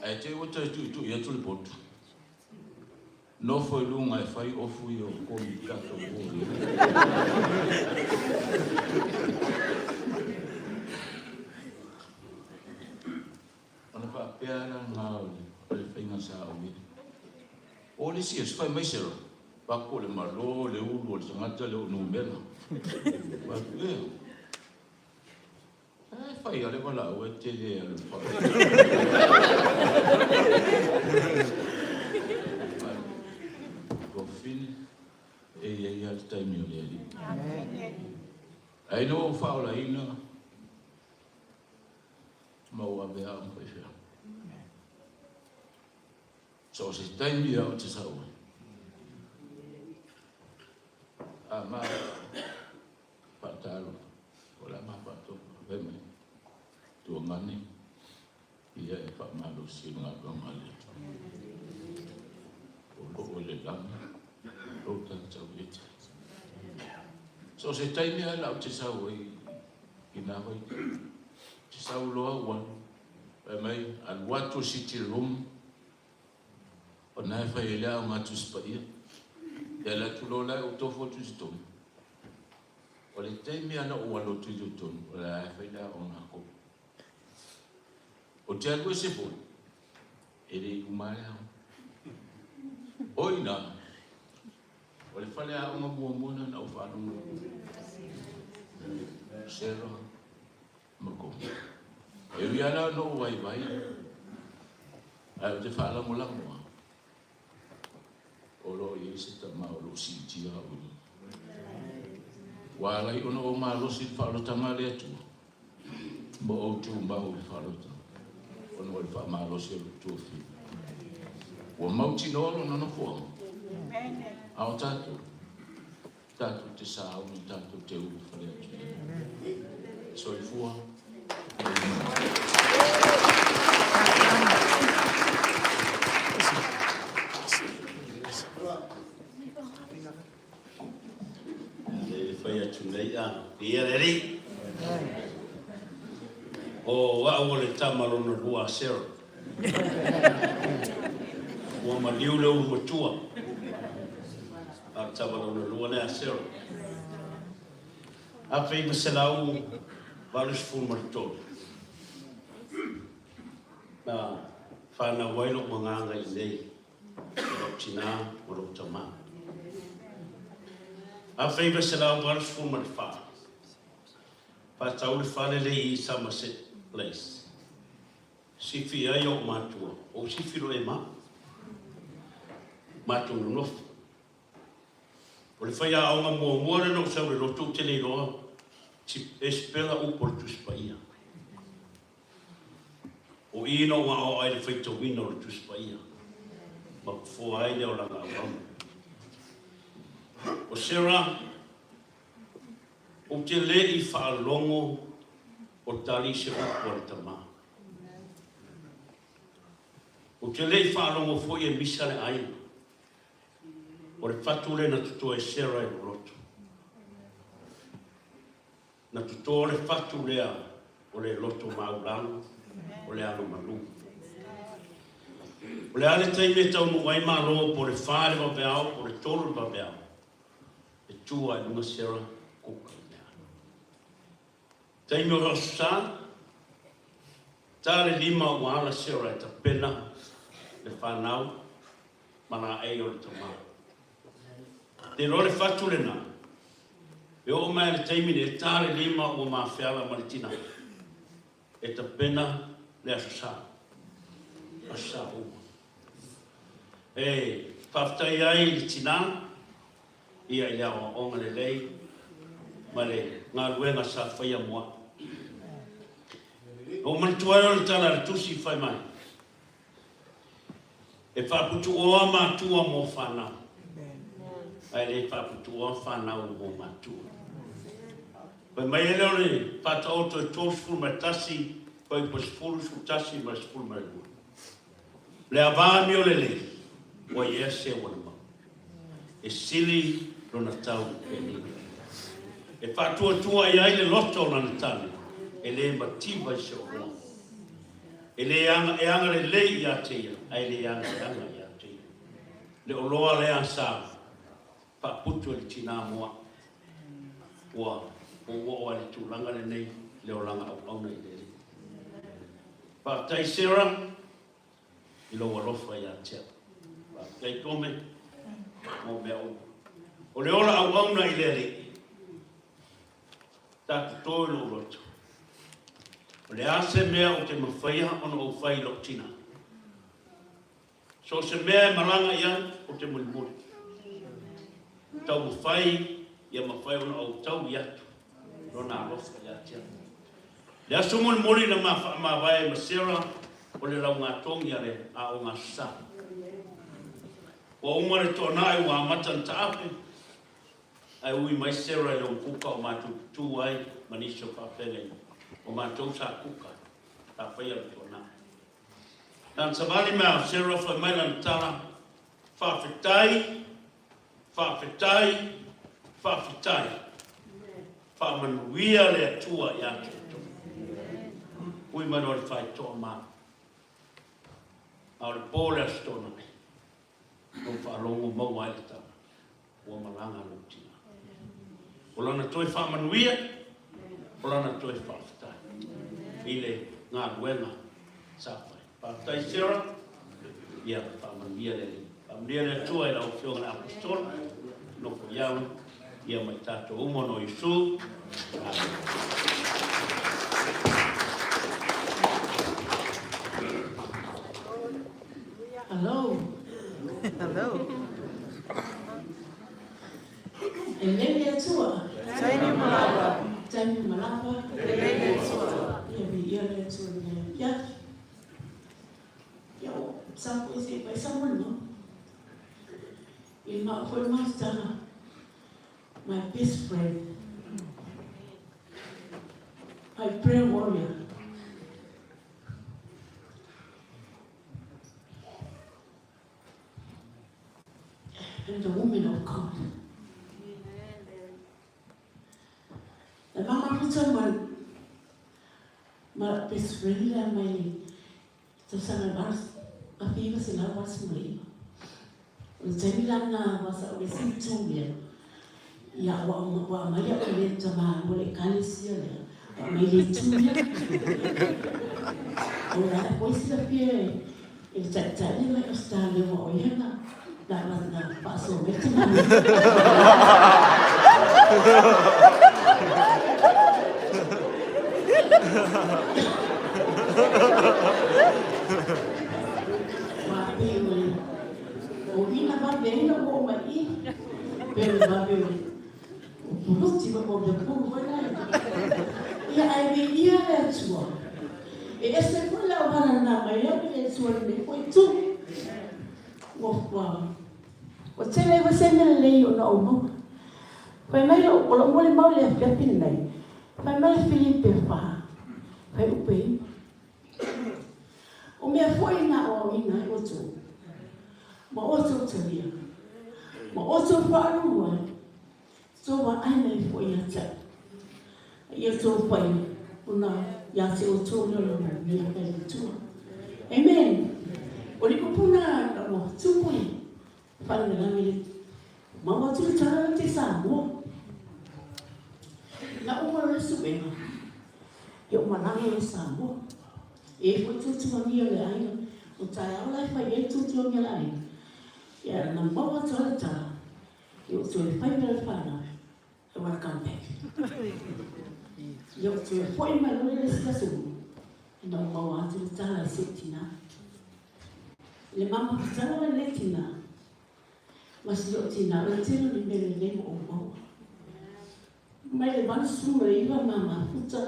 [SPEAKER 13] Ae te ua toe tuitui atu le potu. Nofo i luga e fai ofu ia o koli i tatou o Ona faapea la lena o le faiga sa ou i ai. O le isi aso, fai mai Sarah, Pako le malo le ulu o le tagata le o numera. Fai atu, ea. E fai a le valaau e te le alu i le Tuafafine, e i ai lava le taimi o le Alii. Ae ina ua ou faaolaina ma ou ave au ma faifeau. So o se taimi lava ou te sau ai. A ma faatalofa, o le a ma faatofa, fai mai, tuagane, ia e faamalosi i le galuega a le Atua. O loo i le lagi, lou tatau e te. So o se taimi lava la ou te sau ai i nā vaitaimi. Te sau loa ua fai mai, alu atu siti room, o na e fai ai le aoga Tusi Paia. E alu atu loa la e ou tofu atu i totonu. O le taimi lava na ou alu atu i totonu, o la e fai le aoga a Koko. Ou te alu ese foi, e le i uma le aoga. O i ina, o le faleaoga muamua lena na ou faalogo Sarah ma Koko. E ui lava la ona ou vaivai, ae ou te faalagolago lava, o lo o i ai se tama o lo o siitia au i luga. Ua ala ai ona ou malosi i le faaolotaga a le Atua, ma ou tumau i le faaolotaga, ona o le faamalosi o lou tuafili. Ua mautinoa lona nofoaga, a o tatou, tatou te sauni, tatou te ulufale atu i ai. Soifua.
[SPEAKER 14] Le fai atu nei a ia le alii. O au o le tama lona lua a Sarah. Ua maliu le ulu matua. A o le tama lona lua lea a Sarah. 1983 na fanau ai lou agaga i inei i lou tina ma lou tama. 1984, faatau le fale le i Somerset Place. Sifi ai ou matua, ou sifi loa e ma. Matou nonofo. O le faiaoga muamua lea na ou sau i le lotu ou te le iloa e sipela upu o le Tusi Paia. O i na ou aoao ai i le faitauina o le Tusi Paia ma fofoa ai le olaga auauna. O Sarah, ou te le i faalogo o tali se upu a le tama. Ou te le i faalogo foi e misa le aiga. O le fatu lea na toto e Sarah i lou loto. Na toto le fatu lea o le loto maulalo, o le alo malu. O le a le taimi e taunuu ai Malo po o le fa le vaveao po o le tolu le vaveao, e tu lava i luga Sarah kuka i mea. Taimi o le Aso Sa, ta le lima ua ala Sarah e tapena le fanau ma laei o le tama. Te iloa le fatu lena, e oo mai le taimi nei, e ta le lima ua mafeala ma le tina, e tapena le Aso Sa, Aso Sa uma. E faafetai ai i le tina, ia i le aoaoga lelei ma le galuega sa faia mo au. Ua ou manatua ai o le tala a le Tusi fai mai, E faaputuoa matua mo fanau, ae le faaputuoa fanau mo matua. Fai mai ai lea o le Faataoto e 31, fuaiupu 10, 11 ma le 12. Le ava amio lelei, ua i ea se ua na maua. E sili lona tau i penina. E faatuatua i ai le loto o lana tane, E le mativa i se oloa. E le aga, e agalelei ia te ia, ae le agaleaga ia te ia. Le oloa lea sa faaputu e le tinā mo au. Ua ou oo ai i le tulaga lenei le olaga auauna i le Alii. Faafetai Sarah i lou alofa ia te au. Faafetai Tome mo mea uma. O le ola auauna i le Alii, sa toto i lou loto. O le a se mea ou te mafaia ona ou fai i lou tinā? So o se mea e malaga i ai, ou te mulimuli. Taumafai ia mafai ona ou taui atu lona alofa ia te au. Le aso mulimuli na ma faamavae ai ma Sarah o le laugatogi a le Aoga Aso Sa. Ua uma le toanai ua amata ona taape, ae ui mai Sarah i lona kuka o matou tutu ai ma nisi o faafeagaiga o matou sa kuka sa faia le toanai. Lana savali mai a Sarah fai mai lana tala, Faafetai, faafetai, faafetai. Faamanuia le Atua ia te outou. Ui mai loa le faitoa ma a o le po le Aso Toonai, na ou faalogo maua ai le tala, ua malaga lou tina. O lana toe faamanuia, o lana toe faafetai i le galuega sa fai. Faafetai Sarah, ia faamanuia le Alii. Faamanuia le Atua i lau Afioga i le Apostola, nofo iau, ia ma i tatou uma no Iesu. Amen.
[SPEAKER 2] Hello. Hello. E lei le Atua. Taimi malava. Taimi malava. E lei le Atua. Ia viia le Atua i lenei afiafi. Ia o sa foi se i fai sa molimau. I le maʻu foi le mafutaga. My best friend. My prayer warrior. And the woman of God. Le mama puta ma ma best friend la mai le tausaga e 1989. O le taimi la lena ua sa o le isi itu lea, ia ua ua aumai au e le tamālua le ekalesia lea, ua aumai le itu lea. O la e foi silafia e le taitai lea mai Ausetalia ua o ia na na na faasoa mai le tamālua. Ua pei o le O i na vave ai lou oo mai i i, pei o le vave o le puluti ma o le pulu foi lea. Ia ae viia le Atua. E ese foi le auala na aumai ai au i le Atua i lenei foi itu. Ua, ua, ua tele ai foi se mea lelei ona ou maua. Fai mai lou, o lou molimau i le afiafi lenei, fai mai le Filipe 4, fuaiupu e 9. O mea foi na aoaoina ai outou, ma outou talia, ma outou faalulu ai, tou vaai mai foi ia te au, a ia outou faia, ona ia te outou lea o le manuia mai le Atua. Amen. O le upu na ua tupu i faalavelave le maua atu le tala le te Samoa. Na uma le suega, ia o malaga le Samoa. E i ai foi tuatuagia o le aiga, o taeao la e fai ai tuatuagia o le aiga. Ia na maua atu lava le tala, ia ua toe fai mai le fanau, I wanna come back. Ia ua toe foi mai loa le isi aso ina ua maua atu le tala i si ou tinā. I le mamafutala o lenei tinā, ma si ou tinā, o le tele o ni mea lelei ua ou maua. Mai le 89 ma mafuta,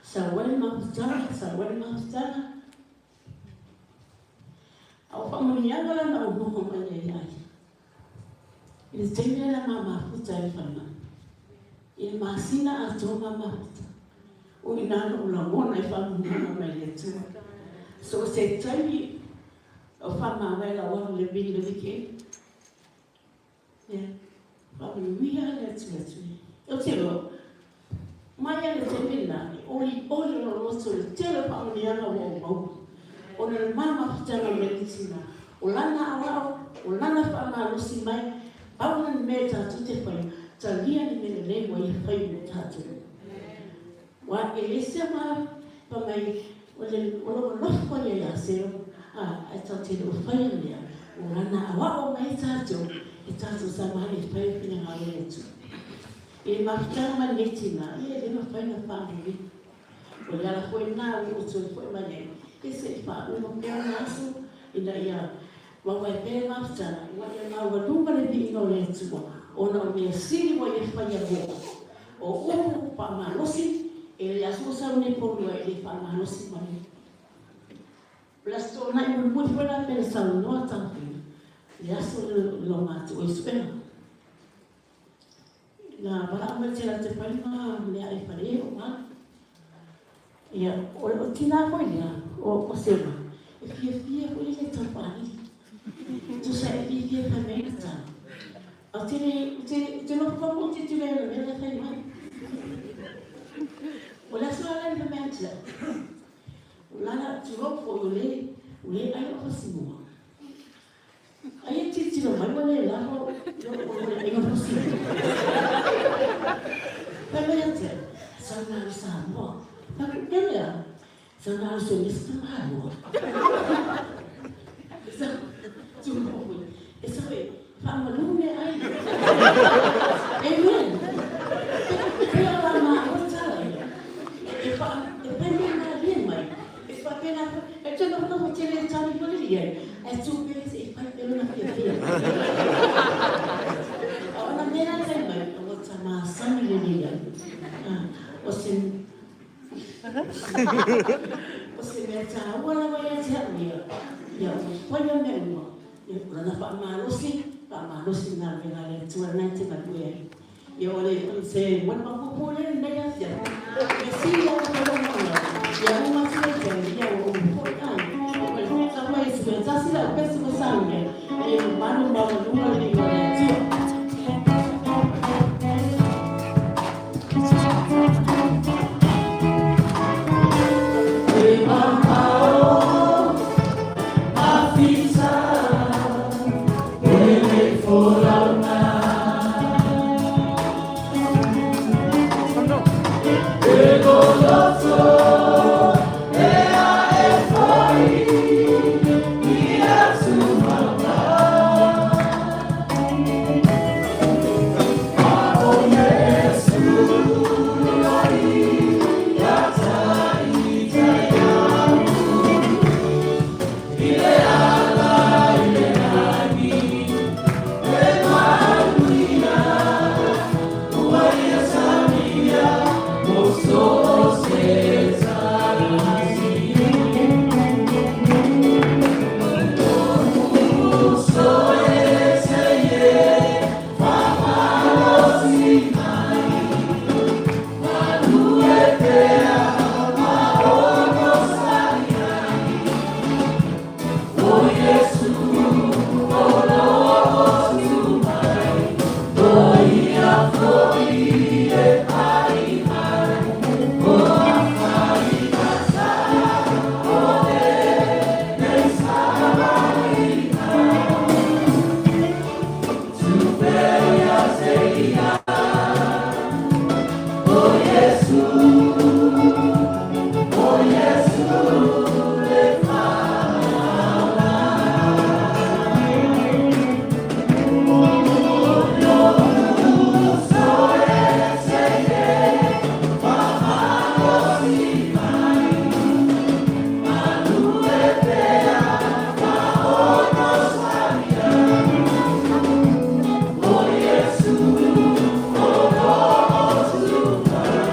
[SPEAKER 2] sau ai le mafutaga, sau ai le mafutaga. A o faamanuiaga la na ou noho mai ai ia ia. I le taimi lea na ma mafuta ai le falemai. I le masina atoa ma mafuta. O i nā lo'u lagona i faamanuiaga mai le Atua. So o se taimi o faamavae lau alu le vili le weekend. Ia, faamanuia le Atua. Ou te iloa, Mai lava i le taimi lena, e olioli lou loto i le tele o faamanuiaga ua ou maua, ona o le ma mafutaga ma le tina, o lana aoao, o lana faamalosi mai, pau lena mea tatou te faia, talia le mea lelei ua ia faia mo tatou. Aua e le se ma fai mai o lou alofa ia ia Sera, ae tatou te le o faia mea, o lana aoao mai tatou, e tatou tamalii e fai le finagalo o le Atua. I le mafutaga ma lenei tina, ia e le mafai ona faagoloina. O le ala foi lena ua ou toe foi mai ai, ia se i faauma pea ona aso ina ia maua ai pea le mafutaga, ua ia maualuga le viiga o le Atua ona o mea sili ua ia faia mo au. O upu faamalosi, e le aso o sau nei polua e le faamalosi mai. O le Aso Toonai mulimuli foi la pei ona saunoa Taufina, le aso lea o le logatue suega. Na valaau mai te latou fai ma mea ai fale o ma. Ia, o tina foi lea, o Sema, e fiafia foi le tau faalili. Tusa e fiafia e fai mai le tala. A te le, te, te nofo pa mo te tira e mea le fai mai. O le aso ala le mea tia. O lala tulou foi o le, o le ai o fasimua. Ai e tilotilo mai ua le lava lou aiga fusi. Fai mai ia te au, sau na alu Samoa. Fai atu, ke mea? Sau na alu Semisi Tamaloa. Sau, tulou foi. E sau e faamalu meaai. Amen. Pei o la maua tala ia. E fa, e pai mai malie mai. E faapena foi, e te nofonofo tele e tali foi i ai, ae tu pea se i fai pea lona fiafia. A o ana mea la e mai, ua ta masani lelei ai. O se o se mea taua lava ia te au ia, ia ua faia mea uma, o lana faamalosi, faamalosi lena avega a le Atua lena e te galue ai. Ia o le se molimau puupuu lea i lenei afiafi. Mea sili lava ona fai lou maumau, ia uma atu le afiafi, ia ua uma foi. A, o le tama ia sui tasi lau pese ma saunia, ia mamalu maualuga le viiga o le Atua. E mamao mafita o lenei folauga. E loloto e ae foi i atu mamao. A o Iesu ai ia taita iaʻu i le ala i le lagi e manuia ua ia samia mo so o se tasi. So ese ye faamalosi mai malu e pea ma onosai ai. O Iesu o lo o tu mai, o ia foi e ai ai o afai. Kata o lenei savaliga. Tupe ia te ia. O Iesu, o Iesu le faamaola. So ese ye faamalosi mai malu e pea ma onosai ai. O Iesu o lo o tu mai,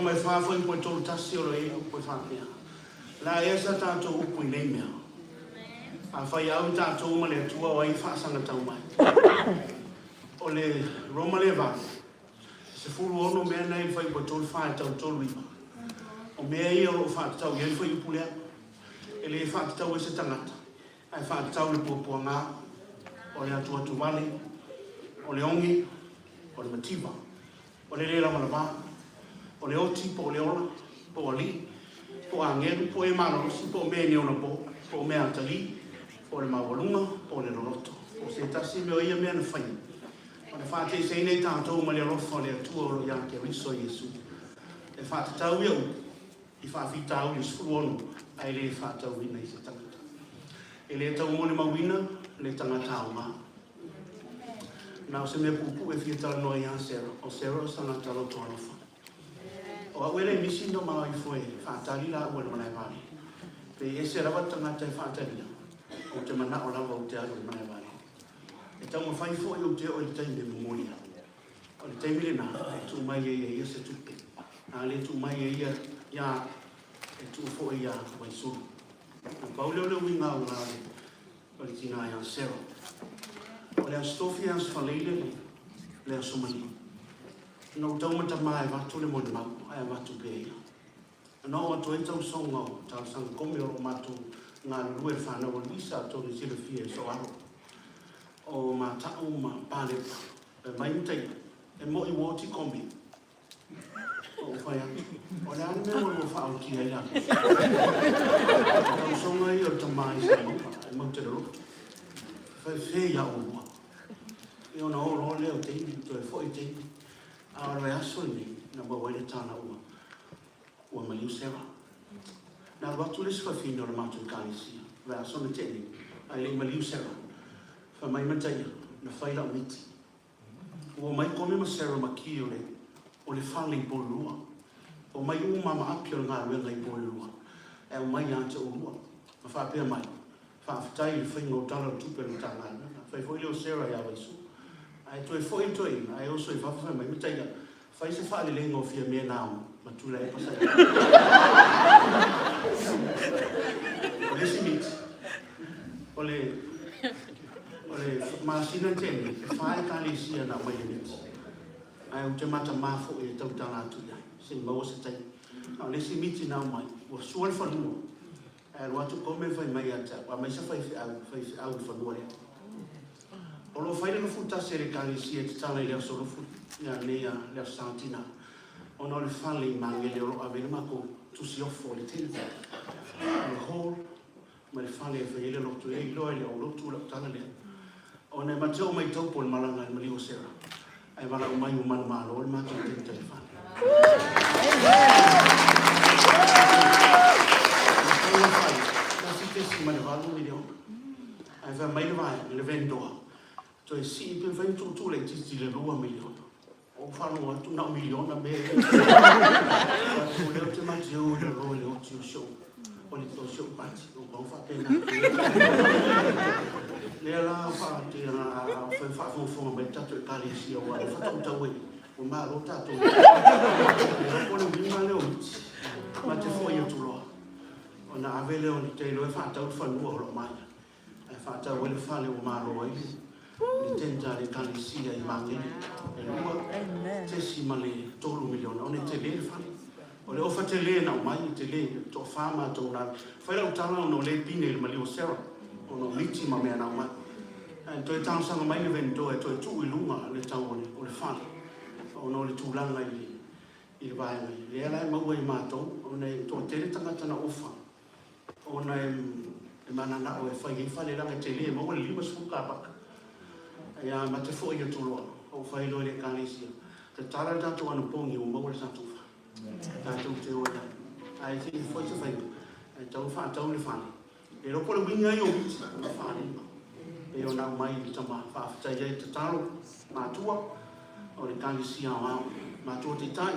[SPEAKER 3] Roma e 4 fuaiupu e 31 o lo o i ai upu e faapea, O le a ea sa tatou upu i nei mea? Afai e au i tatou ma le Atua o ai e faasagatau mai? O le Roma le 8, e 16 mea na i le fuaiupu e 34 e tau 39. O mea ia o lo o faatatau i ai le fuaiupu lea. E le faatatau ai se tagata, ae faatatau i le puapuaga, o le atuatuvale, o le oge, o le mativa. O le le lavalava, o le oti po o le ola, po o alii, po o agelu, po o e malolosi, po o mea i neonapo, po o mea atalii, po o le maualuga, po o le loloto, po o se tasi mea o ia mea na faia, ona faateisei nei tatou ma le alofa o le Atua o lo o ia Keriso Iesu. E faatatau ia upu i faafitauli e 16 ae le faatauina i se tagata. E le tau molimauina le tagata aoga. Na o se mea puupuu e fia talanoa ia Sarah. O Sarah o se tagata loto alofa. O au e le misi na ma ifo e faatali la ua le malae vaalele. Pe ese lava le tagata e faatalia, ou te manao lava ou te alu i le malae vaalele. E taumafai foi ou te oo i le taimi e momoli ai. O le taimi lena e tuu mai ai e ia se tupe. A le tuu mai e ia ia au, e tuu foi ia Vaisulu. Na pau lea o le uiga aoga o le O le tina ia Sarah. O le Aso Tofi e Aso Faleile le le Aso Maliu. Na ou taumatama e avatu le molimau ae avatu pea ia. Na oo atu ai tausoga o talosaga kome o lo o matou galulue le fanau a Luisa atonu i silafia e Soalo. O Mata'u ma Palepa. Fai mai Mataia, e mo'i ua oti kome. Ou fai atu, o le a le mea ua lua faaotia ai latou? O tausoga ia o le tama i Samoa, e mau te loloto. Fai fe ia oulua. Ia ona o loa lea o teine, toe foi teine. A o le aso lenei, na maua ai le tala ua, ua maliu Sarah. Na alu atu le isi fafine o le matou ekalesia, vaiaso na tea nei, ae le i maliu Sarah. Fai mai Mataia, na fai lau miti. Ua omai Kome ma Sarah Maki o le o le fale i Porirua. Omai uma ma api o le galuega i Porirua e aumai ia te oulua. Ma faapea mai, Faafetai i le faiga o tala o le tupe a le Matagaluega. Fai foi lea o Sarah ia Vaisu. Ae toe foi le toeaina ae oso i fafo fai mai, Mataia, fai se faaleleiga o Fiame na ma Tuilaepa sa i ai. O le isi miti, o le, o le masina na tea nei, e fa ekalesia na aumai le miti. Ae ou te matamā foi e tautala atu i ai, se i maua se taimi. A o le isi miti na aumai, ua sua le fanua, Ae alu atu kome fai mai ia te au, aumai se faifeau, faifeau i le fanua lea. O lo o fai le lofutasi a le Ekalesia e tatala i le aso lofu, ia nei a le Aso Sa Tina, ona o le fale i Magele o lo o ave ai le matou tusi ofo o le tent, o le hall ma le fale e fai ai le lotu, e iloa e le au lotu lau tala lea. Ona e ma te oo mai taupo le malaga i le maliu o Sarah, ae valaau mai ua manumalo le matou tenta i le fale. 1.8 miliona. Ae fai mai le vaega, le vendor, toe sii pe mafai ona tuutuu laitiiti i le 2 miliona. Ou faalogo atu na o miliona mea ia. O lea ou te matiu i lalo i le oti o si ou o le o si ou pati. O pau faapena. Lea la faatea a fai faafogafoga mai le tatou ekalesia aua e faatautau ai ua malo tatou. E iloa po o le uiga lea o miti. Ma te foi atu loa. Ona ave lea o le te iloa e faatau le fanua o lo o mai. Ae faatau ai le fale ua malo ai le tenta a le Ekalesia i Magele e 2.3 miliona ona e tele le fale. O le ofa tele na aumai e tele, e toafa matou na alu. Fai lau tala ona o lea e pine i le maliu o Sarah ona o miti ma mea na aumai. Ae toe talosaga mai le vendor e toe tuu i luga le tau o le fale ona o le tulaga i le i le vaega lea la e maua e matou ona e toatele tagata na ofa ona e mananao e fai ai fale leaga e tele e maua le 50 kapaka. Ia ma te foi atu loa, ou fai loa i le ekalesia, tatala le tatou anapogi ua maua le tatou fale. Tatou te o ai. Ae se i fai se faiga, e tatau ona faatau le fale. E iloa po o le uiga ia o miti ma faalima. Pei ona aumai i le tama faafetai ai tatalo matua o le ekalesia aoao, matua taitai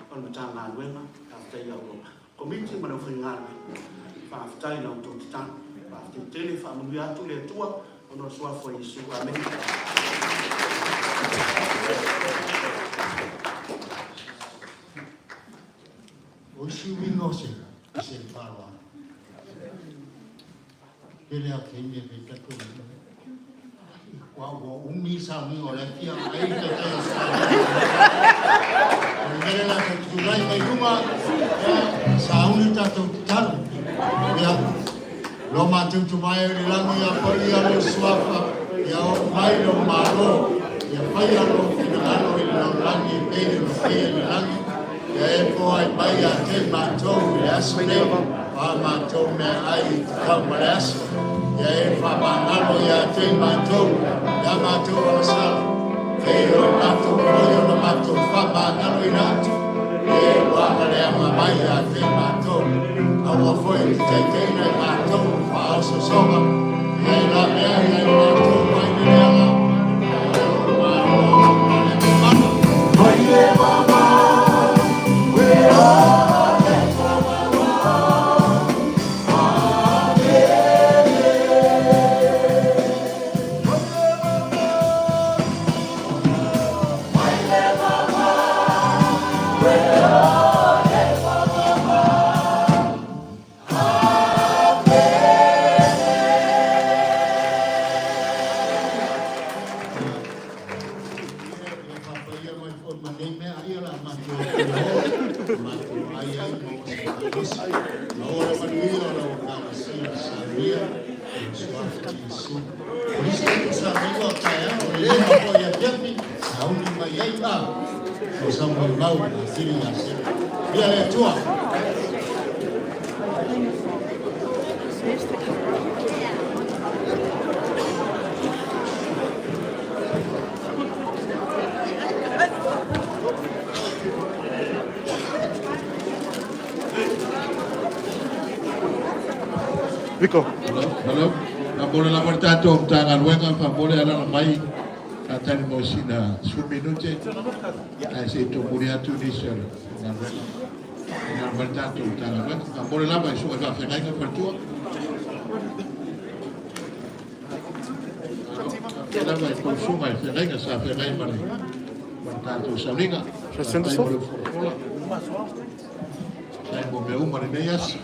[SPEAKER 3] o le Matagaluega, faafetai ia outou. Komiti ma le aufaigaluega. Faafetai i la outou tatalo. Faafetai tele, faamanuia atu le Atua ona o le Suafa o Iesu. Amene.
[SPEAKER 7] O isi uiga o se se le faaaloalo. Tele lava o taimi e fai tatou mea. Ua ua umi le sauniga o la e fia ai le taitai o Ausetalia. O le mea lea la tatou tulai mai luga, ia, sauni le tatou tatalo. Ia, lo matou Tama e i le lagi, ia paia lou suafa, ia oo mai lou Malo, ia faia lou finagalo i le lalolagi e pei ona faia i le lagi. Ia e foai mai ia te matou i le aso nei, o a matou meaai e tatau ma le aso. Ia e faamagalo ia te matou, ia matou agasala, pei o le matou foi ona matou faamagaloina atu, i e ua agaleaga mai ia te matou. Aua foi e te taitaiina i matou i faaososoga, ia e lavea ai ia i matou mai le leaga, Ia faapaia mai foi ma nei mea ia la matou o matou ai ai maua se malosi. Maua le manuia o lau Ekalesia saunia i le suafa o Iesu. O nisi tatou sauniga o taeao, o le lima foi afiafi, sauni mai ai a o sau maumau atili ia sela. Ia le Atua.
[SPEAKER 1] Rico.
[SPEAKER 13] Hello, hello. Faamole lava le tatou Matagaluega, faamole alaala mai faatali mo sina 10 minute ae se i tumuli atu nisi o le galuega. Alaala mai le tatou Matagaluega. Faamole lava i susuga i faafeagaiga faletua. Faafetai lava i tou susuga i feagaiga sa feagai ma le ma le tatou sauniga. Faafetai mo le folafola. Faafetai mo mea uma lenei aso.